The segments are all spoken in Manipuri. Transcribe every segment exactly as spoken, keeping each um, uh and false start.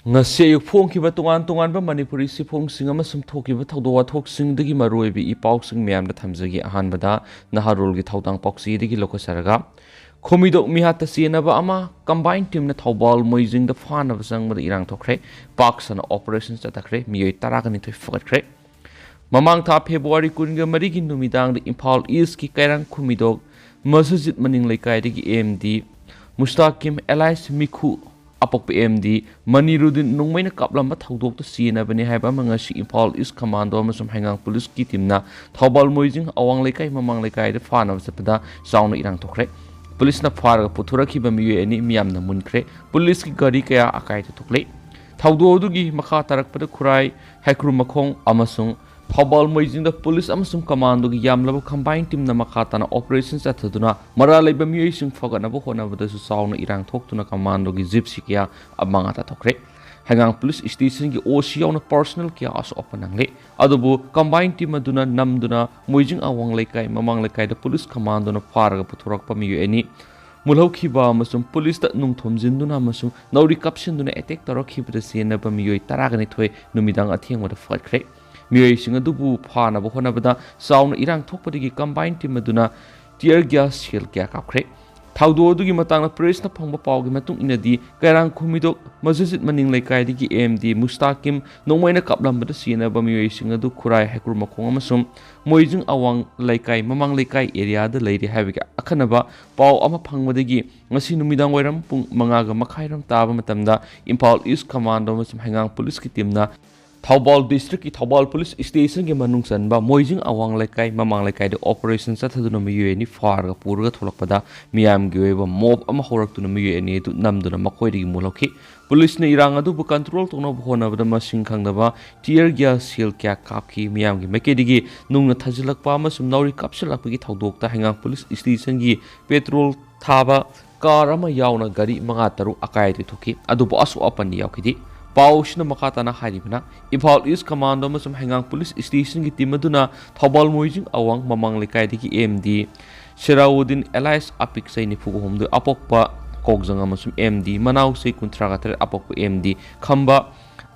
ꯉꯁꯤ ꯑꯌꯨꯛ ꯐꯣꯡꯈꯤꯕ ꯇꯣꯉꯥꯟ ꯇꯣꯉꯥꯟꯕ ꯃꯅꯤꯄꯨꯔꯤ ꯁꯤꯐꯣꯡꯁꯤꯡ ꯑꯃꯁꯨꯡ ꯊꯣꯛꯈꯤꯕ ꯊꯧꯗꯣꯛ ꯋꯥꯊꯣꯛꯁꯤꯡꯗꯒꯤ ꯃꯔꯨꯑꯣꯏꯕ ꯏ ꯄꯥꯎꯁꯤꯡ ꯃꯌꯥꯝꯗ ꯊꯝꯖꯒꯦ꯫ ꯑꯍꯥꯟꯕꯗ ꯅꯍꯥꯔꯣꯜꯒꯤ ꯊꯧꯗꯥꯡ ꯄꯥꯎꯆꯦꯗꯒꯤ ꯂꯧꯈꯠꯆꯔꯒ, ꯈꯨꯃꯤꯗꯣꯛ ꯃꯤꯍꯥꯠꯇ ꯆꯦꯟꯅꯕ ꯑꯃ ꯀꯝꯕꯥꯏꯟ ꯇꯤꯝꯅ ꯊꯧꯕꯥꯜ ꯃꯣꯏꯖꯤꯡꯗ ꯐꯥꯅꯕ ꯆꯪꯕꯗ ꯏꯔꯥꯡ ꯊꯣꯛꯈ꯭ꯔꯦ꯫ ꯄꯥꯛ ꯁꯟꯅ ꯑꯣꯄꯔꯦꯁꯟ ꯆꯠꯊꯈ꯭ꯔꯦ꯫ ꯃꯤꯑꯣꯏ ꯇꯔꯥꯒ ꯅꯤꯊꯣꯏ ꯐꯒꯠꯈ꯭ꯔꯦ꯫ ꯃꯃꯥꯡ ꯊꯥ ꯐꯦꯕ꯭ꯔꯨꯋꯥꯔꯤ ꯀꯨꯟꯒ ꯃꯔꯤꯒꯤ ꯅꯨꯃꯤꯗꯥꯡꯗ ꯏꯝꯐꯥꯜ ꯏꯁꯀꯤ ꯀꯩꯔꯥꯡ ꯈꯨꯃꯤꯗꯣꯛ ꯃꯁꯖꯤꯗ ꯃꯅꯤꯡ ꯂꯩꯀꯥꯏꯗꯒꯤ ꯑꯦꯝ ꯗꯤ ꯃꯨꯁꯇꯥꯀꯤꯝ ꯑꯦꯂꯥꯏꯁ ꯃꯤꯈꯨ, ꯑꯄꯣꯛꯄ ꯑꯦꯝ ꯗꯤ ꯃꯅꯤꯔꯨꯗꯤꯟ ꯅꯣꯡꯃꯩꯅ ꯀꯥꯞꯂꯝꯕ ꯊꯧꯗꯣꯛꯇ ꯆꯦꯟꯅꯕꯅꯤ ꯍꯥꯏꯕ ꯑꯃ ꯉꯁꯤ ꯏꯝꯐꯥꯜ ꯏꯁ ꯀꯃꯥꯟꯗꯣ ꯑꯃꯁꯨꯡ ꯍꯩꯉꯥꯡ ꯄꯨꯂꯤꯁꯀꯤ ꯇꯤꯝꯅ ꯊꯧꯕꯥꯜ ꯃꯣꯏꯖꯤꯡ ꯑꯋꯥꯡ ꯂꯩꯀꯥꯏ ꯃꯃꯥꯡ ꯂꯩꯀꯥꯏꯗ ꯐꯥꯅꯕ ꯆꯠꯄꯗ ꯆꯥꯎꯅ ꯏꯔꯥꯡ ꯊꯣꯛꯈ꯭ꯔꯦ꯫ ꯄꯨꯂꯤꯁꯅ ꯐꯥꯔꯒ ꯄꯨꯊꯣꯔꯛꯈꯤꯕ ꯃꯤꯑꯣꯏ ꯑꯅꯤ ꯃꯤꯌꯥꯝꯅ ꯃꯨꯟꯈ꯭ꯔꯦ꯫ ꯄꯨꯂꯤꯁꯀꯤ ꯒꯥꯔꯤ ꯀꯌꯥ ꯑꯀꯥꯏꯗ ꯊꯣꯛꯂꯦ꯫ ꯊꯧꯗꯣꯛ ꯑꯗꯨꯒꯤ ꯃꯈꯥ ꯇꯥꯔꯛꯄꯗ ꯈꯨꯔꯥꯏ, ꯍꯩꯀ꯭ꯔꯨ ꯃꯈꯣꯡ ꯑꯃꯁꯨꯡ ꯊꯧꯕꯥꯜ ꯃꯣꯏꯖꯤꯡꯗ ꯄꯨꯂꯤꯁ ꯑꯃꯁꯨꯡ ꯀꯃꯥꯟꯗꯣꯒꯤ ꯌꯥꯝꯂꯕ ꯀꯝꯕꯥꯏꯟ ꯇꯤꯝꯅ ꯃꯈꯥ ꯇꯥꯅ ꯑꯣꯄꯔꯦꯁꯟ ꯆꯠꯊꯗꯨꯅ ꯃꯔꯥꯜ ꯂꯩꯕ ꯃꯤꯑꯣꯏꯁꯤꯡ ꯐꯒꯠꯅꯕ ꯍꯣꯠꯅꯕꯗꯁꯨ ꯆꯥꯎꯅ ꯏꯔꯥꯡ ꯊꯣꯛꯇꯨꯅ ꯀꯃꯥꯟꯗꯣꯒꯤ ꯖꯤꯞꯁꯤ ꯀꯌꯥ ꯑꯃꯥꯡ ꯑꯇꯥ ꯊꯣꯛꯈ꯭ꯔꯦ꯫ ꯍꯩꯉꯥꯡ ꯄꯨꯂꯤꯁ ꯁ꯭ꯇꯦꯁꯟꯒꯤ ꯑꯣ ꯁꯤ ꯌꯥꯎꯅ ꯄꯔꯁꯣꯅꯦꯜ ꯀꯌꯥ ꯑꯁꯣꯛ ꯑꯄꯟ ꯅꯪꯂꯦ꯫ ꯑꯗꯨꯕꯨ ꯀꯝꯕꯥꯏꯟ ꯇꯤꯝ ꯑꯗꯨꯅ ꯅꯝꯗꯨꯅ ꯃꯣꯏꯖꯤꯡ ꯑꯋꯥꯡ ꯂꯩꯀꯥꯏ ꯃꯃꯥꯡ ꯂꯩꯀꯥꯏꯗ ꯄꯨꯂꯤꯁ ꯀꯃꯥꯟꯗꯣꯅ ꯐꯥꯔꯒ ꯄꯨꯊꯣꯔꯛꯄ ꯃꯤꯑꯣꯏ ꯑꯅꯤ ꯃꯨꯜꯍꯧꯈꯤꯕ ꯑꯃꯁꯨꯡ ꯄꯨꯂꯤꯁꯇ ꯅꯨꯡ ꯊꯣꯝꯖꯤꯟꯗꯨꯅ ꯑꯃꯁꯨꯡ ꯅꯧꯔꯤ ꯀꯥꯞꯁꯤꯟꯗꯨꯅ ꯑꯦꯇꯦꯛ ꯇꯧꯔꯛꯈꯤꯕꯗ ꯆꯦꯟꯅꯕ ꯃꯤꯑꯣꯏ ꯇꯔꯥꯒ ꯅꯤꯊꯣꯏ ꯅꯨꯃꯤꯗꯥꯡ ꯑꯊꯦꯡꯕꯗ ꯐꯒꯠꯈ꯭ꯔꯦ꯫ ꯃꯤꯑꯣꯏꯁꯤꯡ ꯑꯗꯨꯕꯨ ꯐꯥꯅꯕ ꯍꯣꯠꯅꯕꯗ ꯆꯥꯎꯅ ꯏꯔꯥꯡ ꯊꯣꯛꯄꯗꯒꯤ ꯀꯝꯕꯥꯏꯟ ꯇꯤꯝ ꯑꯗꯨꯅ ꯇꯤꯌꯔ ꯒ꯭ꯌꯥꯁ ꯁꯦꯜ ꯀꯌꯥ ꯀꯥꯞꯈ꯭ꯔꯦ꯫ ꯊꯧꯗꯣꯛ ꯑꯗꯨꯒꯤ ꯃꯇꯥꯡꯗ ꯄ꯭ꯔꯦꯁꯅ ꯐꯪꯕ ꯄꯥꯎꯒꯤ ꯃꯇꯨꯡ ꯏꯟꯅꯗꯤ, ꯀꯩꯔꯥꯡ ꯈꯨꯃꯤꯗꯣꯛ ꯃꯁꯖꯤꯗ ꯃꯅꯤꯡ ꯂꯩꯀꯥꯏꯗꯒꯤ ꯑꯦꯝ ꯗꯤ ꯃꯨꯁꯇꯥꯀꯤꯝ ꯅꯣꯡꯃꯩꯅ ꯀꯥꯞꯂꯝꯕꯗ ꯆꯦꯟꯅꯕ ꯃꯤꯑꯣꯏꯁꯤꯡ ꯑꯗꯨ ꯈꯨꯔꯥꯏ ꯍꯩꯀ꯭ꯔꯨ ꯃꯈꯣꯡ ꯑꯃꯁꯨꯡ ꯃꯣꯏꯖꯤꯡ ꯑꯋꯥꯡ ꯂꯩꯀꯥꯏ ꯃꯃꯥꯡ ꯂꯩꯀꯥꯏ ꯑꯦꯔꯤꯌꯥꯗ ꯂꯩꯔꯤ ꯍꯥꯏꯕꯒꯤ ꯑꯈꯟꯅꯕ ꯄꯥꯎ ꯑꯃ ꯐꯪꯕꯗꯒꯤ ꯉꯁꯤ ꯅꯨꯃꯤꯗꯥꯡ ꯋꯥꯏꯔꯝ ꯄꯨꯡ ꯃꯉꯥꯒ ꯃꯈꯥꯏꯔꯣꯝ ꯇꯥꯕ ꯃꯇꯝꯗ ꯏꯝꯐꯥꯜ ꯏꯁ ꯀꯃꯥꯟꯗꯣ ꯑꯃꯁꯨꯡ ꯍꯩꯉꯥꯡ ꯄꯨꯂꯤꯁꯀꯤ ꯇꯤꯝꯅ ꯊꯧꯕꯥꯜ ꯗꯤꯁꯇ꯭ꯔꯤꯛꯀꯤ ꯊꯧꯕꯥꯜ ꯄꯨꯂꯤꯁ ꯁ꯭ꯇꯦꯁꯟꯒꯤ ꯃꯅꯨꯡ ꯆꯟꯕ ꯃꯣꯏꯖꯤꯡ ꯑꯋꯥꯡ ꯂꯩꯀꯥꯏ ꯃꯃꯥꯡ ꯂꯩꯀꯥꯏꯗ ꯑꯣꯄꯔꯦꯁꯟ ꯆꯠꯊꯗꯨꯅ ꯃꯤꯑꯣꯏ ꯑꯅꯤ ꯐꯥꯔꯒ ꯄꯨꯔꯒ ꯊꯣꯛꯂꯛꯄꯗ ꯃꯤꯌꯥꯝꯒꯤ ꯑꯣꯏꯕ ꯃꯣꯞ ꯑꯃ ꯍꯧꯔꯛꯇꯨꯅ ꯃꯤꯑꯣꯏ ꯑꯅꯤ ꯑꯗꯨ ꯅꯝꯗꯨꯅ ꯃꯈꯣꯏꯗꯒꯤ ꯃꯨꯜꯍꯧꯈꯤ꯫ ꯄꯨꯂꯤꯁꯅ ꯏꯔꯥꯡ ꯑꯗꯨꯕꯨ ꯀꯟꯇ꯭ꯔꯣꯜ ꯇꯧꯅꯕ ꯍꯣꯠꯅꯕꯗ ꯃꯁꯤꯡ ꯈꯪꯗꯕ ꯇꯤꯌꯔ ꯒ꯭ꯌꯥꯁ ꯁꯦꯜ ꯀꯌꯥ ꯀꯥꯞꯈꯤ꯫ ꯃꯤꯌꯥꯝꯒꯤ ꯃꯥꯏꯀꯩꯗꯒꯤ ꯅꯨꯡꯅ ꯊꯥꯖꯤꯜꯂꯛꯄ ꯑꯃꯁꯨꯡ ꯅꯥꯎꯔꯤ ꯀꯥꯞꯁꯤꯜꯂꯛꯄꯒꯤ ꯊꯧꯗꯣꯛꯇ ꯍꯩꯉꯥꯡ ꯄꯨꯂꯤꯁ ꯁ꯭ꯇꯦꯁꯟꯒꯤ ꯄꯦꯇ꯭ꯔꯣꯜ ꯊꯥꯕ ꯀꯥꯔ ꯑꯃ ꯌꯥꯎꯅ ꯒꯥꯔꯤ ꯃꯉꯥ ꯇꯔꯨꯛ ꯑꯀꯥꯏ ꯑꯇꯣꯏ ꯊꯣꯛꯈꯤ꯫ ꯑꯗꯨꯕꯨ ꯑꯁꯣꯛ ꯑꯄꯟꯗꯤ ꯌꯥꯎꯈꯤꯗꯦ꯫ ꯄꯥꯎ ꯑꯁꯤꯅ ꯃꯈꯥ ꯇꯥꯅ ꯍꯥꯏꯔꯤꯕꯅ, ꯏꯝꯐꯥꯜ ꯏꯁ ꯀꯃꯥꯟꯗꯣ ꯑꯃꯁꯨꯡ ꯍꯩꯉꯥꯡ ꯄꯨꯂꯤꯁ ꯁ꯭ꯇꯦꯁꯟꯒꯤ ꯇꯤꯝ ꯑꯗꯨꯅ ꯊꯧꯕꯥꯜ ꯃꯣꯏꯖꯤꯡ ꯑꯋꯥꯡ ꯃꯃꯥꯡ ꯂꯩꯀꯥꯏꯗꯒꯤ ꯑꯦꯝ ꯗꯤ ꯁꯦꯔꯥꯎꯗꯤꯟ ꯑꯦꯂꯥꯏꯁ ꯑꯄꯤꯛ ꯆꯍꯤ ꯅꯤꯐꯨ ꯍꯨꯝꯗꯣꯏ ꯑꯄꯣꯛꯄ ꯀꯣꯛꯖꯪ ꯑꯃꯁꯨꯡ ꯑꯦꯝ ꯗꯤ ꯃꯅꯥꯎꯁꯦ ꯀꯨꯟꯊ꯭ꯔꯥꯒ ꯇꯔꯦꯠ ꯑꯄꯣꯛꯄ ꯑꯦꯝ ꯗꯤ ꯈꯝꯕ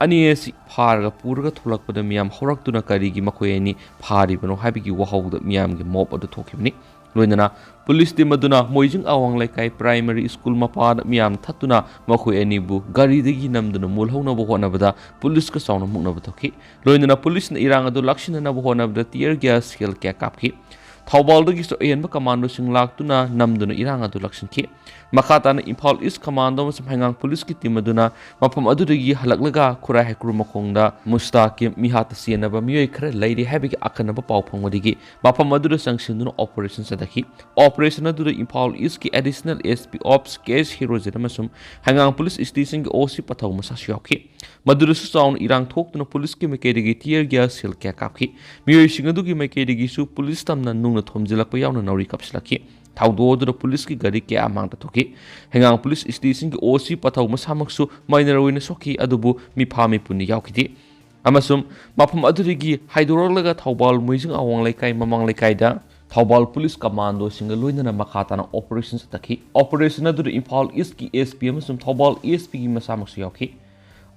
ꯑꯅꯤ ꯑꯁꯤ ꯐꯥꯔꯒ ꯄꯨꯔꯒ ꯊꯣꯛꯂꯛꯄꯗ ꯃꯤꯌꯥꯝ ꯍꯧꯔꯛꯇꯨꯅ ꯀꯔꯤꯒꯤ ꯃꯈꯣꯏ ꯑꯅꯤ ꯐꯥꯔꯤꯕꯅꯣ ꯍꯥꯏꯕꯒꯤ ꯋꯥꯍꯧꯗ ꯃꯤꯌꯥꯝꯒꯤ ꯃꯣꯞ ꯑꯗꯨ ꯊꯣꯛꯈꯤꯕꯅꯤ꯫ ꯂꯣꯏꯅꯅ ꯄꯨꯂꯤꯁ ꯇꯤꯝ ꯑꯗꯨꯅ ꯃꯣꯏꯖꯤꯡ ꯑꯋꯥꯡ ꯂꯩꯀꯥꯏ ꯄ꯭ꯔꯥꯏꯃꯔꯤ ꯁ꯭ꯀꯨꯜ ꯃꯄꯥꯗ ꯃꯤꯌꯥꯝ ꯊꯠꯇꯨꯅ ꯃꯈꯣꯏ ꯑꯅꯤꯕꯨ ꯒꯥꯔꯤꯗꯒꯤ ꯅꯝꯗꯨꯅ ꯃꯨꯜꯍꯧꯅꯕ ꯍꯣꯠꯅꯕꯗ ꯄꯨꯂꯤꯁꯀ ꯆꯥꯎꯅ ꯃꯨꯛꯅꯕ ꯊꯣꯛꯈꯤ꯫ ꯂꯣꯏꯅꯅ ꯄꯨꯂꯤꯁꯅ ꯏꯔꯥꯡ ꯑꯗꯨ ꯂꯥꯛꯁꯤꯟꯅꯅꯕ ꯍꯣꯠꯅꯕꯗ ꯇꯤꯌꯔ ꯒ꯭ꯌꯥꯁ ꯁꯦꯜ ꯀꯌꯥ ꯀꯥꯞꯈꯤ꯫ ꯊꯧꯕꯥꯜꯗꯒꯤꯁꯨ ꯑꯍꯦꯟꯕ ꯀꯃꯥꯟꯗꯣꯁꯤꯡ ꯂꯥꯛꯇꯨꯅ ꯅꯝꯗꯨꯅ ꯏꯔꯥꯡ ꯑꯗꯨ ꯂꯥꯛꯁꯤꯟꯈꯤ꯫ ꯃꯈꯥ ꯇꯥꯅ ꯏꯝꯐꯥꯜ ꯏꯁ ꯀꯃꯥꯟꯗꯣ ꯑꯃꯁꯨꯡ ꯍꯩꯉꯥꯡ ꯄꯨꯂꯤꯁꯀꯤ ꯇꯤꯝ ꯑꯗꯨꯅ ꯃꯐꯝ ꯑꯗꯨꯗꯒꯤ ꯍꯜꯂꯛꯂꯒ ꯈꯨꯔꯥꯏ ꯍꯩꯀ꯭ꯔꯨ ꯃꯈꯣꯡꯗ ꯃꯨꯁꯇꯥꯀꯤꯝ ꯃꯤꯍꯥꯠꯇ ꯆꯦꯟꯅꯕ ꯃꯤꯑꯣꯏ ꯈꯔ ꯂꯩꯔꯤ ꯍꯥꯏꯕꯒꯤ ꯑꯈꯟꯅꯕ ꯄꯥꯎ ꯐꯪꯕꯗꯒꯤ ꯃꯐꯝ ꯑꯗꯨꯗ ꯆꯪꯁꯤꯟꯗꯨꯅ ꯑꯣꯄꯔꯦꯁꯟ ꯆꯠꯊꯈꯤ꯫ ꯑꯣꯄꯔꯦꯁꯟ ꯑꯗꯨꯗ ꯏꯝꯐꯥꯜ ꯏꯁꯀꯤ ꯑꯦꯗꯤꯁꯅꯦꯜ ꯑꯦꯁ ꯄꯤ ꯑꯣꯞꯁ ꯀꯦ ꯑꯦꯁ ꯍꯤꯔꯣꯖꯤꯠ ꯑꯃꯁꯨꯡ ꯍꯩꯉꯥꯡ ꯄꯨꯂꯤꯁ ꯁ꯭ꯇꯦꯁꯟꯒꯤ ꯑꯣ ꯁꯤ ꯄꯊꯧ ꯃꯁꯥꯁꯨ ꯌꯥꯎꯈꯤ꯫ ꯃꯗꯨꯗꯁꯨ ꯆꯥꯎꯅ ꯏꯔꯥꯡ ꯊꯣꯛꯇꯨꯅ ꯄꯨꯂꯤꯁꯀꯤ ꯃꯥꯏꯀꯩꯗꯒꯤ ꯇꯤꯌꯔ ꯒ꯭ꯌꯥꯁ ꯁꯦꯜ ꯀꯌꯥ ꯀꯥꯞꯈꯤ꯫ ꯃꯤꯑꯣꯏꯁꯤꯡ ꯑꯗꯨꯒꯤ ꯃꯥꯏꯀꯩꯗꯒꯤꯁꯨ ꯄꯨꯂꯤꯁ ꯇꯝꯅ ꯅꯨꯡꯅ ꯊꯣꯝꯖꯤꯜꯂꯛꯄ ꯌꯥꯎꯅ ꯅꯥꯎꯔꯤ ꯀꯥꯞꯁꯤꯜꯂꯛꯈꯤ꯫ ꯊꯧꯗꯣꯛ ꯑꯗꯨꯗ ꯄꯨꯂꯤꯁꯀꯤ ꯒꯥꯔꯤ ꯀꯌꯥ ꯃꯥꯡꯗ ꯊꯣꯛꯈꯤ꯫ ꯍꯩꯉꯥꯡ ꯄꯨꯂꯤꯁ ꯁ꯭ꯇꯦꯁꯟꯒꯤ ꯑꯣ ꯁꯤ ꯄꯊꯧ ꯃꯁꯥꯃꯛꯁꯨ ꯃꯥꯏꯅꯔ ꯑꯣꯏꯅ ꯁꯣꯛꯈꯤ, ꯑꯗꯨꯕꯨ ꯃꯤꯐꯥ ꯃꯤꯄꯨꯟꯗꯤ ꯌꯥꯎꯈꯤꯗꯦ꯫ ꯑꯃꯁꯨꯡ ꯃꯐꯝ ꯑꯗꯨꯗꯒꯤ ꯍꯥꯏꯗꯣꯔꯛꯂꯒ ꯊꯧꯕꯥꯜ ꯃꯣꯏꯖꯤꯡ ꯑꯋꯥꯡ ꯂꯩꯀꯥꯏ ꯃꯃꯥꯡ ꯂꯩꯀꯥꯏꯗ ꯊꯧꯕꯥꯜ ꯄꯨꯂꯤꯁ ꯀꯃꯥꯟꯗꯣꯁꯤꯡꯒ ꯂꯣꯏꯅꯅ ꯃꯈꯥ ꯇꯥꯅ ꯑꯣꯄꯔꯦꯁꯟ ꯆꯠꯊꯈꯤ꯫ ꯑꯣꯄꯔꯦꯁꯟ ꯑꯗꯨꯗ ꯏꯝꯐꯥꯜ ꯏꯁꯀꯤ ꯑꯦꯁ ꯄꯤ ꯑꯃꯁꯨꯡ ꯊꯧꯕꯥꯜ ꯑꯦꯁ ꯄꯤꯒꯤ ꯃꯁꯥꯃꯛꯁꯨ ꯌꯥꯎꯈꯤ꯫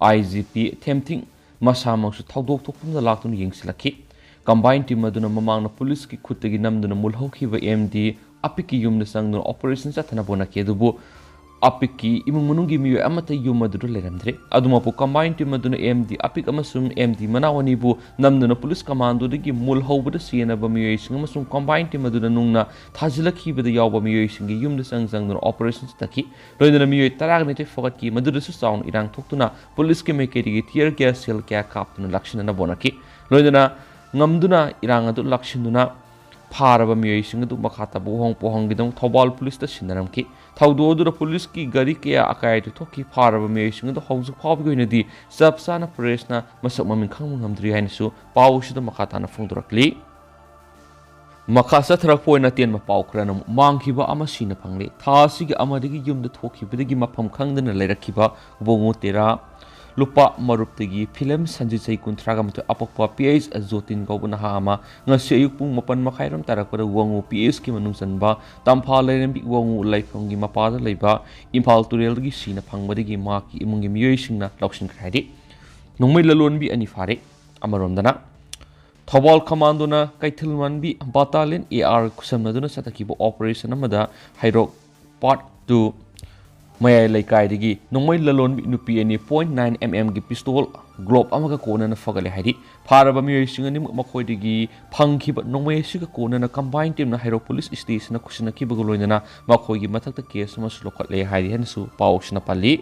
ꯑꯥꯏ ꯖꯤ ꯄꯤ ꯊꯦꯝꯊꯤꯡ ꯃꯁꯥꯃꯛꯁꯨ ꯊꯧꯗꯣꯛ ꯊꯣꯛꯐꯝꯗ ꯂꯥꯛꯇꯨꯅ ꯌꯦꯡꯁꯤꯜꯂꯛꯈꯤ꯫ ꯀꯝꯕꯥꯏꯟ ꯇꯤꯝ ꯑꯗꯨꯅ ꯃꯃꯥꯡꯗ ꯄꯨꯂꯤꯁꯀꯤ ꯈꯨꯠꯇꯒꯤ ꯅꯝꯗꯨꯅ ꯃꯨꯜꯍꯧꯈꯤꯕ ꯑꯦꯝ ꯗꯤ ꯑꯄꯤꯛꯀꯤ ꯌꯨꯝꯗ ꯆꯪꯗꯨꯅ ꯑꯣꯄꯔꯦꯁꯟ ꯆꯠꯊꯅꯕ ꯍꯣꯠꯅꯈꯤ, ꯑꯗꯨꯕꯨ ꯑꯄꯤꯛꯀꯤ ꯏꯃꯨꯡ ꯃꯅꯨꯡꯒꯤ ꯃꯤꯑꯣꯏ ꯑꯃꯠꯇ ꯌꯨꯝ ꯑꯗꯨꯗ ꯂꯩꯔꯝꯗ꯭ꯔꯦ꯫ ꯑꯗꯨꯃꯛꯄꯨ ꯀꯝꯕꯥꯏꯟ ꯇꯤꯝ ꯑꯗꯨꯅ ꯑꯦꯝ ꯗꯤ ꯑꯄꯤꯛ ꯑꯃꯁꯨꯡ ꯑꯦꯝ ꯗꯤ ꯃꯅꯥꯎ ꯑꯅꯤꯕꯨ ꯅꯝꯗꯨꯅ ꯄꯨꯂꯤꯁ ꯀꯃꯥꯟꯗꯣꯗꯒꯤ ꯃꯨꯜꯍꯧꯕꯗ ꯆꯦꯟꯅꯕ ꯃꯤꯑꯣꯏꯁꯤꯡ ꯑꯃꯁꯨꯡ ꯀꯝꯕꯥꯏꯟ ꯇꯤꯝ ꯑꯗꯨꯅ ꯅꯨꯡꯅ ꯊꯥꯖꯤꯜꯂꯛꯈꯤꯕꯗ ꯌꯥꯎꯕ ꯃꯤꯑꯣꯏꯁꯤꯡꯒꯤ ꯌꯨꯝꯗ ꯆꯪ ꯆꯪꯗꯨꯅ ꯑꯣꯄꯔꯦꯁꯟ ꯆꯠꯊꯈꯤ꯫ ꯂꯣꯏꯅꯅ ꯃꯤꯑꯣꯏ ꯇꯔꯥꯒ ꯅꯤꯊꯣꯏ ꯐꯥꯒꯠꯈꯤ꯫ ꯃꯗꯨꯗꯁꯨ ꯆꯥꯎꯅ ꯏꯔꯥꯡ ꯊꯣꯛꯇꯨꯅ ꯄꯨꯂꯤꯁꯀꯤ ꯃꯥꯏꯀꯩꯗꯒꯤ ꯇꯤꯌꯔ ꯒ꯭ꯌꯥꯁ ꯁꯦꯜ ꯀꯌꯥ ꯀꯥꯞꯇꯨꯅ ꯂꯥꯛꯁꯤꯟꯅꯅꯕ ꯍꯣꯠꯅꯈꯤ꯫ ꯂꯣꯏꯅꯅ ꯉꯝꯗꯨꯅ ꯏꯔꯥꯡ ꯑꯗꯨ ꯂꯥꯛꯁꯤꯟꯗꯨꯅ ꯐꯥꯔꯕ ꯃꯤꯑꯣꯏꯁꯤꯡ ꯑꯗꯨ ꯃꯈꯥ ꯇꯥꯕ ꯎꯍꯣꯡ ꯄꯣꯍꯣꯡꯒꯤꯗꯃꯛ ꯊꯧꯕꯥꯜ ꯄꯨꯂꯤꯁꯇ ꯁꯤꯟꯅꯔꯝꯈꯤ꯫ ꯊꯧꯗꯣꯛ ꯑꯗꯨꯗ ꯄꯨꯂꯤꯁꯀꯤ ꯒꯥꯔꯤ ꯀꯌꯥ ꯑꯀꯥꯏꯗ ꯊꯣꯛꯈꯤ꯫ ꯐꯥꯔꯕ ꯃꯤꯑꯣꯏꯁꯤꯡ ꯑꯗꯨ ꯍꯧꯖꯤꯛ ꯐꯥꯎꯕꯒꯤ ꯑꯣꯏꯅꯗꯤ ꯆꯞ ꯆꯥꯅ ꯄ꯭ꯔꯦꯁꯅ ꯃꯁꯛ ꯃꯃꯤꯡ ꯈꯪꯕ ꯉꯝꯗ꯭ꯔꯤ ꯍꯥꯏꯅꯁꯨ ꯄꯥꯎ ꯑꯁꯤꯗ ꯃꯈꯥ ꯇꯥꯅ ꯐꯣꯡꯗꯣꯔꯛꯂꯤ꯫ ꯃꯈꯥ ꯆꯠꯊꯔꯛꯄ ꯑꯣꯏꯅ ꯑꯇꯦꯟꯕ ꯄꯥꯎ ꯈꯔꯅ ꯑꯃꯨꯛ ꯃꯥꯡꯈꯤꯕ ꯑꯃ ꯁꯤꯅ ꯐꯪꯂꯦ꯫ ꯊꯥ ꯑꯁꯤꯒꯤ ꯑꯃꯗꯒꯤ ꯌꯨꯝꯗ ꯊꯣꯛꯈꯤꯕꯗꯒꯤ ꯃꯐꯝ ꯈꯪꯗꯅ ꯂꯩꯔꯛꯈꯤꯕ ꯕꯣꯃꯨ ꯇꯦꯔꯥ ꯂꯨꯄꯥ ꯃꯔꯨꯞꯇꯒꯤ ꯐꯤꯂꯝ ꯁꯟꯖꯤꯠ ꯆꯍꯤ ꯀꯨꯟꯊ꯭ꯔꯥꯒ ꯃꯥꯊꯣꯏ ꯑꯄꯣꯛꯄ ꯄꯤ ꯑꯩꯆ ꯖꯣꯇꯤꯟ ꯀꯧꯕ ꯅꯍꯥ ꯑꯃ ꯉꯁꯤ ꯑꯌꯨꯛ ꯄꯨꯡ ꯃꯥꯄꯟ ꯃꯈꯥꯏꯔꯣꯝ ꯇꯥꯔꯛꯄꯗ ꯋꯥꯉꯨ ꯄꯤ ꯑꯩꯆꯀꯤ ꯃꯅꯨꯡ ꯆꯟꯕ ꯇꯝꯐꯥ ꯂꯩꯔꯦꯝꯕꯤ ꯋꯥꯉꯨ ꯂꯩꯐꯝꯒꯤ ꯃꯄꯥꯗ ꯂꯩꯕ ꯏꯝꯐꯥꯜ ꯇꯨꯔꯦꯜꯗꯒꯤ ꯁꯤꯅ ꯐꯪꯕꯗꯒꯤ ꯃꯍꯥꯛꯀꯤ ꯏꯃꯨꯡꯒꯤ ꯃꯤꯑꯣꯏꯁꯤꯡꯅ ꯂꯧꯁꯤꯟꯈ꯭ꯔꯦ ꯍꯥꯏꯔꯤ꯫ ꯅꯣꯡꯃꯩ ꯂꯂꯣꯟꯕꯤ ꯑꯅꯤ ꯐꯥꯔꯦ꯫ ꯑꯃꯔꯣꯝꯗꯅ, ꯊꯧꯕꯥꯜ ꯀꯃꯥꯟꯗꯣꯅ ꯀꯩꯊꯦꯜ ꯃꯥꯟꯕꯤ ꯕꯥꯇꯥꯂꯤꯌꯟ ꯑꯦ ꯑꯥꯔ ꯈꯨꯠꯁꯝꯅꯗꯨꯅ ꯆꯠꯊꯈꯤꯕ ꯑꯣꯄꯔꯦꯁꯟ ꯑꯃꯗ ꯍꯩꯔꯣꯛ ꯄꯥꯔꯠ ꯇꯨ ꯃꯌꯥꯏ ꯂꯩꯀꯥꯏꯗꯒꯤ ꯅꯣꯡꯃꯩ ꯂꯂꯣꯟꯕꯤ ꯅꯨꯄꯤ ꯑꯅꯤ ꯄꯣꯏꯟꯠ ꯅꯥꯏꯟ ꯑꯦꯝ ꯑꯦꯝꯒꯤ ꯄꯤꯁꯇꯣꯜ ꯒ꯭ꯂꯣꯞ ꯑꯃꯒ ꯀꯣꯟꯅꯅ ꯐꯒꯠꯂꯦ ꯍꯥꯏꯔꯤ꯫ ꯐꯥꯔꯕ ꯃꯤꯑꯣꯏꯁꯤꯡ ꯑꯅꯤꯃꯛ ꯃꯈꯣꯏꯗꯒꯤ ꯐꯪꯈꯤꯕ ꯅꯣꯡꯃꯩ ꯑꯁꯤꯒ ꯀꯣꯟꯅꯅ ꯀꯝꯕꯥꯏꯟ ꯇꯤꯝꯅ ꯍꯩꯔꯣꯛ ꯄꯨꯂꯤꯁ ꯁ꯭ꯇꯦꯁꯟꯗ ꯈꯨꯠꯁꯤꯟꯅꯈꯤꯕꯒ ꯂꯣꯏꯅꯅ ꯃꯈꯣꯏꯒꯤ ꯃꯊꯛꯇ ꯀꯦꯁ ꯑꯃꯁꯨ ꯂꯧꯈꯠꯂꯦ ꯍꯥꯏꯔꯤ ꯍꯥꯏꯅꯁꯨ ꯄꯥꯎꯁꯤꯅ ꯄꯜꯂꯤ꯫